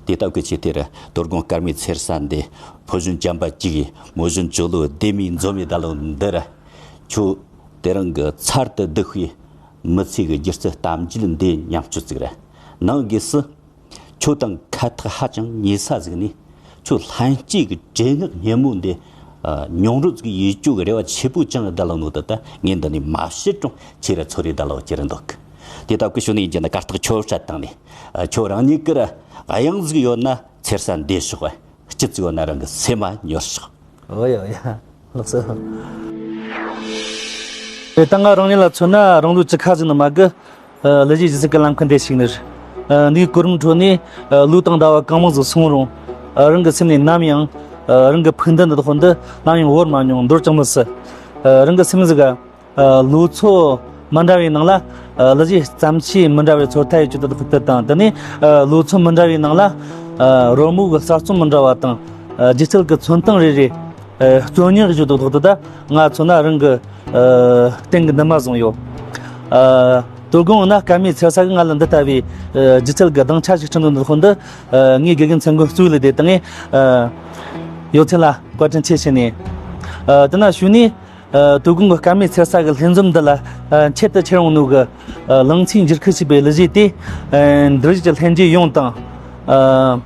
དེ་སྟབས་ཀྱིས་ཁྱེད་དེ་ར་དོ་དགོང་སྐར་མའི་འཚེར་ས་འདི། ཕོ་གཞོན་བྱམས་པ་གཅིག་གིས་མོ་གཞོན་ཇོ་ལོ་སྡེ་མིའི་འཛོམས་མི་ད་ལོ་འདི་ར། ཁྱོད་དེ་རིང་གི་ཚར་དུ་བསྡུ་བའི་མི་ཚེ་གི་སྒྱུ་རྩལ་གཏམ་རྒྱུད་འདི་ཉམས་བཅོས་ཟིག་ར། ནང་སྒོས་སུ། ཁྱོད་དང་ཁ་ཐག་ཧ་ཅང་ཉེ་ས་ཟིག་ནས། ཁྱོད་ལྷན་སྐྱེས་ཀྱི་བྲེལ་ངག་སྙན་མོ་འདི། ཨ། མྱོང་རོལ་ཟིག་ཡེད་རྒྱུ་གི་རེ་བ་ཆེ་པོ་བཅངས་བསྡད་ལ་ནོ་ད། ད་ངས་འདི་ནས་མ་བཤད་རུང་ཁྱེད་ར་ཚོར་རེ་བསྡད་ལ་ཁྱེད་ར་འདུག། དེ་སྟབས་ཀྱིས་ཞུ་ནས་ཡིན་རྒྱུ་ན་གར་སྟེགས་ཁྱོད་སྤྲད་བཏང་ནས། ཨ། ཁྱོད་རང་ཉིད་ཀྱི་ར་གཡང་ཟིག་ཡོད་ན་འཚེར་ས་འདི་ཤོག། སྐྱིད་ཟིག་ཡོད་ན་རང་གི་སེམས་མ་ཉོར་ཤོག། ཨོ་ཡ་ཨོ་ཡ། ལགས་སོ། དེ་ལྟ་ང་རང་ཉིད་ལ་མཚོན་ན་རང་ལུས་ཅི་ཁ་ཟིག་ནི་མ་གི། ཨ། གླུ་གཞས་སྒྱུ་རྩལ་གྱི་ལམ་ཁ་འདི་ཞིག་ནི། ཨ། འདིའི་གོ་རིམ་ཁྲོད་ནས། ཨ། ལོ་དང་ཟླ་བ་གང་མང་ཟིག་སོང་རུང་། ཨ། རང་གི་སེམས་ནས་ནམ་ཡང་། ཨ། རང་གི་ཕུགས་འདུན་འདི་དག་འདི་ནམ་ཡང་བོར་མ་མྱོང་། འདོར་ཀྱང་མི་སྲིད། ཨ། རང་གི་སེམས་ཟིག་ག་ཨ། ལོ་ཚོད་མི་འདྲ་བའི་ནང་ལ། ཨ། གླུ་གཞས་བརྩམས་ཆོས་མི་འདྲ་བའི་ཚོར་ཐལ་ཡོད་རྒྱུ་དེ་དག་དང་། དེ་ནས། ཨ། ལོ་ཚོད་མི་འདྲ་བའི་ནང་ལ། ཨ། རོལ་མོ་གི་གསར་རྩོམ་མི་འདྲ་བ་དང་། ཨ། སྒྱུ་རྩལ་གྱི་མཚོན་སྟངས་རེ་རེ། ཨ། རྩོད་རྙོག་རྒྱུ་དེ་དག་དེ་ད་ང་མཚོན་ན་རང་གི། ཨ། སྟེང་གི་འདུན་མ་བཟུང་ཡོད། ཨ། དོ་དགོང་ན་སྐར་མའི་འཚེར་ས་གིས་ང་ལ་འདི་ལྟ་བུའི། ཨ། སྒྱུ་རྩལ་གྱི་སྡིངས་ཆ་ཞིག་བསྐྲུན་འདུག་འདི་དག་འདི། ཨ། ངའི་དགེ་རྒན་མཚན་མགོན་གཙོ་བོ་ལ་དེ་དང་། ཨ། ཡོད་ཚད་ལ་བཀའ་དྲིན་ཆེ་ཞུ་ནས། ཨ། དེ་ན་ཞུ་ནས། ཨ། དོ་དགོང་གི་སྐར་མའི་འཚེར་ས་གི་ལྷན་འཛོམས་འདི་ལ། ཨ། ཆེད་དུ་ཁྱེར་ཡོང་ནོ་གི། ཨ། ལང་ཚོའི་འགྱུར་ཁུག་ཞེས་པའི་གླུ་གཞས་དེ། ཨ། འདིར་བཞུགས་ཀྱི་ལྷན་རྒྱས་ཡོངས་དང་། ཨ།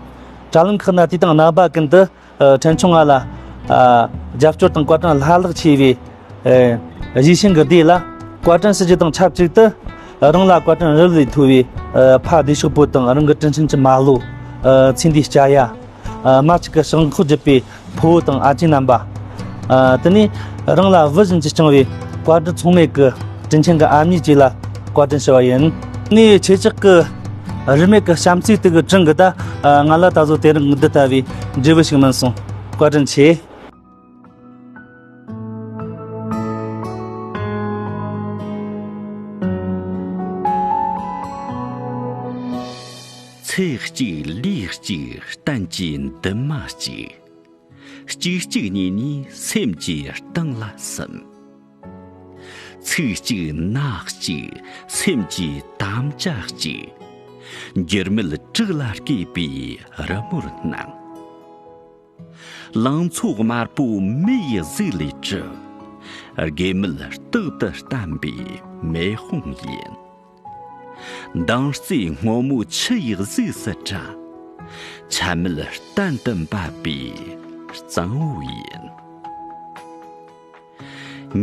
དྲ་ལམ་ཁག་ན་དུས་དང་རྣམ་པ་ཀུན་ཏུ། ཨ། འཕྲིན་ཆུང་ང་ལ། ཨ། རྒྱབ་སྐྱོར་དང་བཀའ་དྲིན་ལྷག་ལྷག་ཆེ་བའི། ཨ། གཞས་ཤིང་གི་སྡེ་ལ་བཀའ་དྲིན་ཞུ་རྒྱུ་དང་ཆབས་ཅིག་ཏུ། རང་ལ་བཀའ་དྲིན་རབ་ལས་མཐོ་བའི། ཨ། ཕ་བདེ་ཤོག་པོ་དང་། རང་གི་དྲིན་ཆེན་གྱི་མ་ལོ། ཨ། ཚེ་འདིའི་སྐྱ་ཡ། ཨ། མ་གཅིག་གི་ཞག་འཁོར་བརྒྱུད་པའི་ཕུ་བོ་དང་ཨ་ཅེ་རྣམ་པ། ཨ། དེ་ནས་རང་ལ་བུ་བཞིན་གྱིས་བསྐྱངས་པའི་བཀའ་དྲིན་མཚུངས་མེད་ཀྱི་དྲིན་ཆེན་གྱི་ཨ་མྱེས་བཅས་ལ་བཀའ་དྲིན་ཞུ་བ་ཡིན། ངས་ཁྱེད་ཅག་གི་རིས་མེད་ཀྱི་བྱམས་བརྩེ་དེ་གི་དྲིན་གྱིས་ད། ཨ། ང་ལ་ད་གཟོད་དེ་རིང་འདི་ལྟ་བུའི་འབྲས་བུ་ཞིག་སྨིན་སོང་། བཀའ་དྲིན་ཆེ། ཚེ་གཅིག་ལུས་གཅིག་གཏན་གྱི་འདུན་མ་གཅིག། གཅིག་གཅིག་གཉིས་གཉིས་སེམས་ཀྱི་གཏིང་ལ་ཟིན། ཚིག་གཅིག་སྣ་གཅིག་སེམས་ཀྱི་དམ་བཅའ་གཅིག། འགྱུར་མེད་དྲུག་ལ་བསྐོས་པའི་རི་མོར་སྣང་། ལང་ཚོ་དམར་པོ་མེ་ཡི་གཟུགས་ལས་གྲུབ། དགོས་མེད་རྟག་ཏུ་བརྟན་པའི་མེ་དཔུང་ཡིན། མདངས་རྩེ་སྔོན་མོ་ཆུ་ཡི་གཟུགས་སུ་བཀྲ། ཆད་མེད་གཏན་དུ་འབབ་པའི་གཙང་བོ་ཡིན།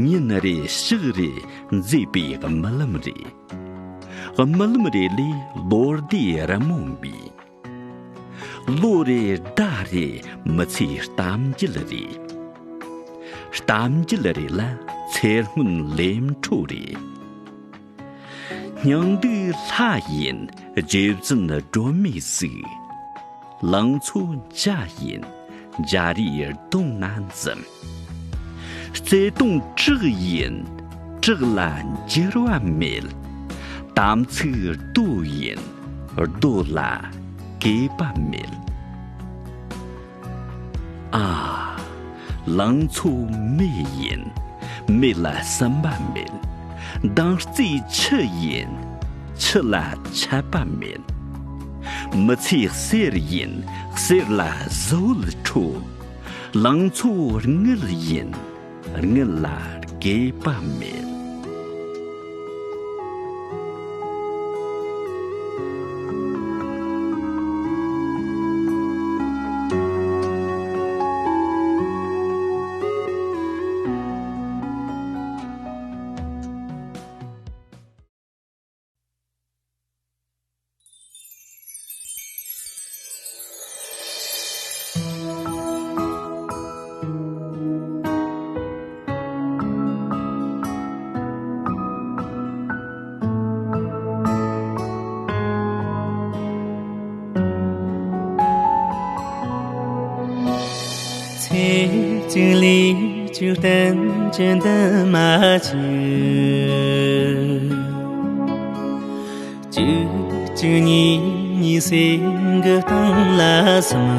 ཉིན་རེ་ཞག་རེ་མཛེས་པའི་རྨི་ལམ་རེ། རྨི་ལམ་རེ་ལས་ལོ་ཟླའི་རི་མོ་འབུས། ལོ་རེ་ཟླ་རེ་མི་ཚེའི་གཏམ་རྒྱུད་རེ། གཏམ་རྒྱུད་རེ་ལ་ཚེ་སྔོན་ལས་འཕྲོ་རེ། སྙིང་སྡུག་ལྷ་ཡིན་རྗེ་བཙུན་སྒྲོལ་མའི་གཟུགས། ལང་ཚོ་འཇའ་ཡིན་འཇའ་རིས་གདོང་ན་འཛུམ། བརྩེ་དུང་བྲག་ཡིན་བྲག་ལ་འགྱུར་བ་མེད། དམ་ཚིག་རྡོ་ཡིན་རྡོ་ལ་གོས་པ་མེད། ཨ། ལང་ཚོ་མེ་ཡིན། མེ་ལ་ཟིན་པ་མེད། མདངས་རྩེ་ཆུ་ཡིན། ཆུ་ལ་ཆད་པ་མེད། མི་ཚེ་གསེར་ཡིན། གསེར་ལ་གཟི་འོད་འཕྲོ། ལང་ཚོ་དངུལ་ཡིན། དངུལ་ལ་སྐྱེས་པ་མེད། ཚེ་གཅིག་ལུས་གཅིག་གཏན་གྱི་འདུན་མ་གཅིག། གཅིག་གཅིག་གཉིས་གཉིས་སེམས་ཀྱི་གཏིང་ལ་ཟིན།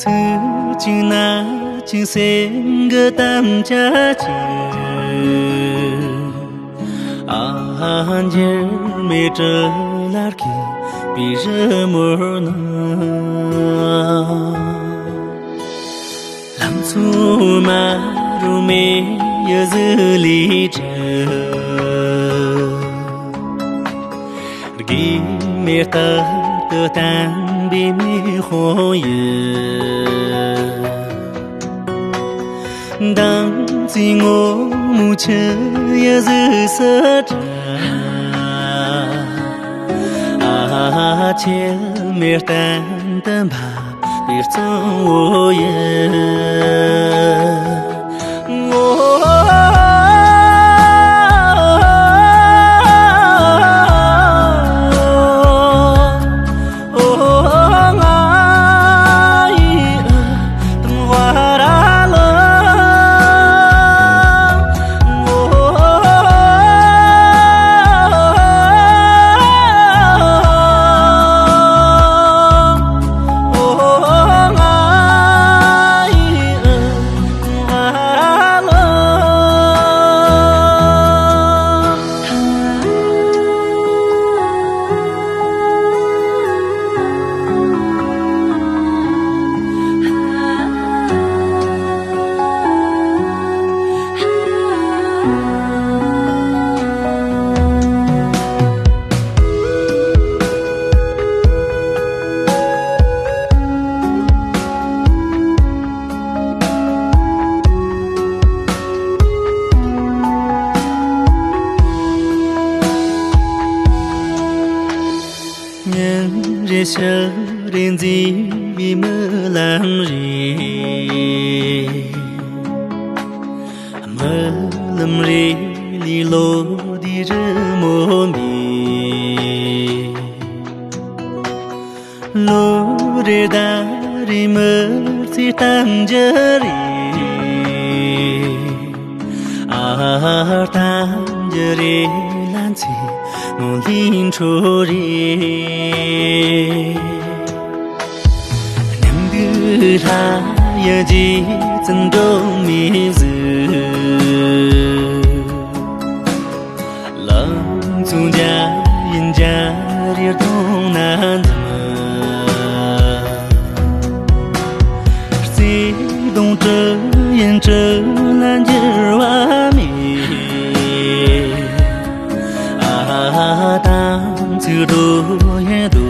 ཚིག་གཅིག་ན་གཅིག་སེམས་ཀྱི་དམ་བཅའ་གཅིག་ཨ་འགྱུར་མེད་སྤྲུལ་ལར་གྱི་པི་རི་མོར་ནི། ལང་ཚོ་མ་རུ་མེ་ཡི་ཟི་ལི་ཀྲི། དགོས་མེད་རྟག་ཏུ་བསྟན་པའི་མེ་དཔུང་ཡི། མདངས་རྩེ་ངོ་མོ་ཆུ་ཡི་གཟུགས་སུ་བཀྲ། ཨ་ཆད་མེད་གཏན་དུ་འབབ་པའི་གཙང་བོ་ཡི། ཉིན་རེ་ཕྱི་རེ་འཛིན་པའི་རྨི་ལམ་རེ། རྨི་ལམ་རེ་ལས་ལོ་ཟླའི་རི་མོ་མེད། ལོ་རེ་ཟླ་རེ་མི་ཚེ་གཏམ་རྒྱུད་རེ། ཨ་གཏམ་རྒྱུད་རེ་ལ་ཚེ་སྔོན་ལས་འཕྲོ་རེ། སྙིང་སྡུག་ལྷ་ཡི་རྗེ་བཙུན་སྒྲོན་མེ་གཟིགས། ལང་ཚོ་འཇའ་ཡི་འཇའ་རིས་གདོང་ན་འཛུམ། བརྩེ་དུང་དྲི་ཡི་དྲི་ལ་འགྱུར་བ་མེད། ཨ་དམ་ཚིག་རྡོ་ཡི་རྡོ་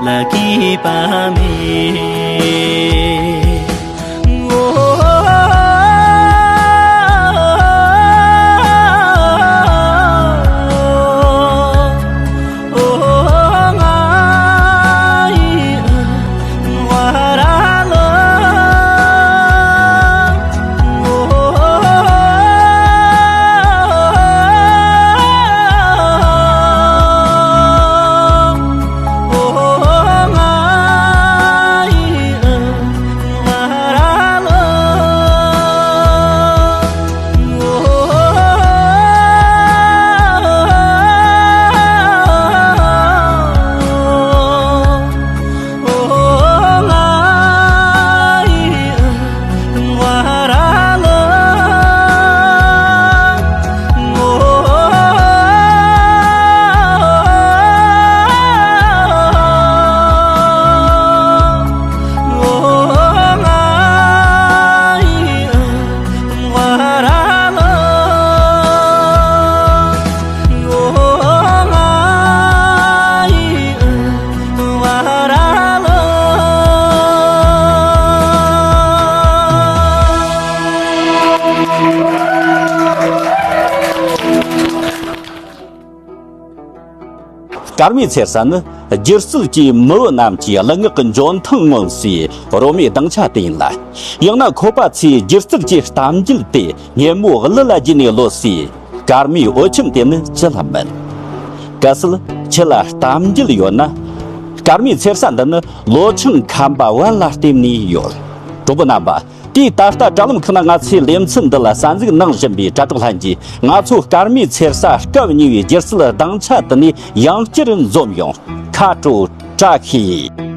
ལ་སྐྱེས་པ་མེད། སྐར་མའི་འཚེར་ས་ནི་སྒྱུ་རྩལ་གྱིས་མི་བུ་རྣམས་ཀྱི་གླུ་ངག་གི་འཇོན་ཐང་མངོན་སའི་རོལ་མོའི་སྡིངས་ཆ་དེ་ཡིན་ལ། ཡང་ན་ཁོ་པ་ཚོའི་སྒྱུ་རྩལ་གྱི་གཏམ་རྒྱུད་དེ་སྙན་མོ་གླུ་ལ་བརྒྱུས་ནས་ལོ་སའི་སྐར་མའི་འོད་ཆེམ་དེ་ནི་ཅི་ལ་མིན། གལ་སྲིད་ཁྱེད་ལ་གཏམ་རྒྱུད་ཡོད་ན། སྐར་མའི་འཚེར་ས་འདི་ནི་ལོ་ཆུང་ཁམས་པ་བལ་ལ་བརྟེན་ནས་ཡོད། གྲོགས་པོ་རྣམ་པ། དེས་ད་ལྟ་དྲ་ལམ་ཁག་ན་ང་ཚོའི་ལེ་ཚན་འདི་ལ་གསན་གཟིགས་གནང་བཞིན་པའི་དྲ་གྲོགས་ལྷན་རྒྱས། ང་ཚོ་སྐར་མའི་འཚེར་ས་སྐབས་གཉིས་པའི་སྒྱུ་རྩལ་སྡིངས་ཆ་དེ་ནས་ཡང་བསྐྱར་འཛོམས་ཡོང་། ཁ་དྲོ། བཀྲ་ཤིས།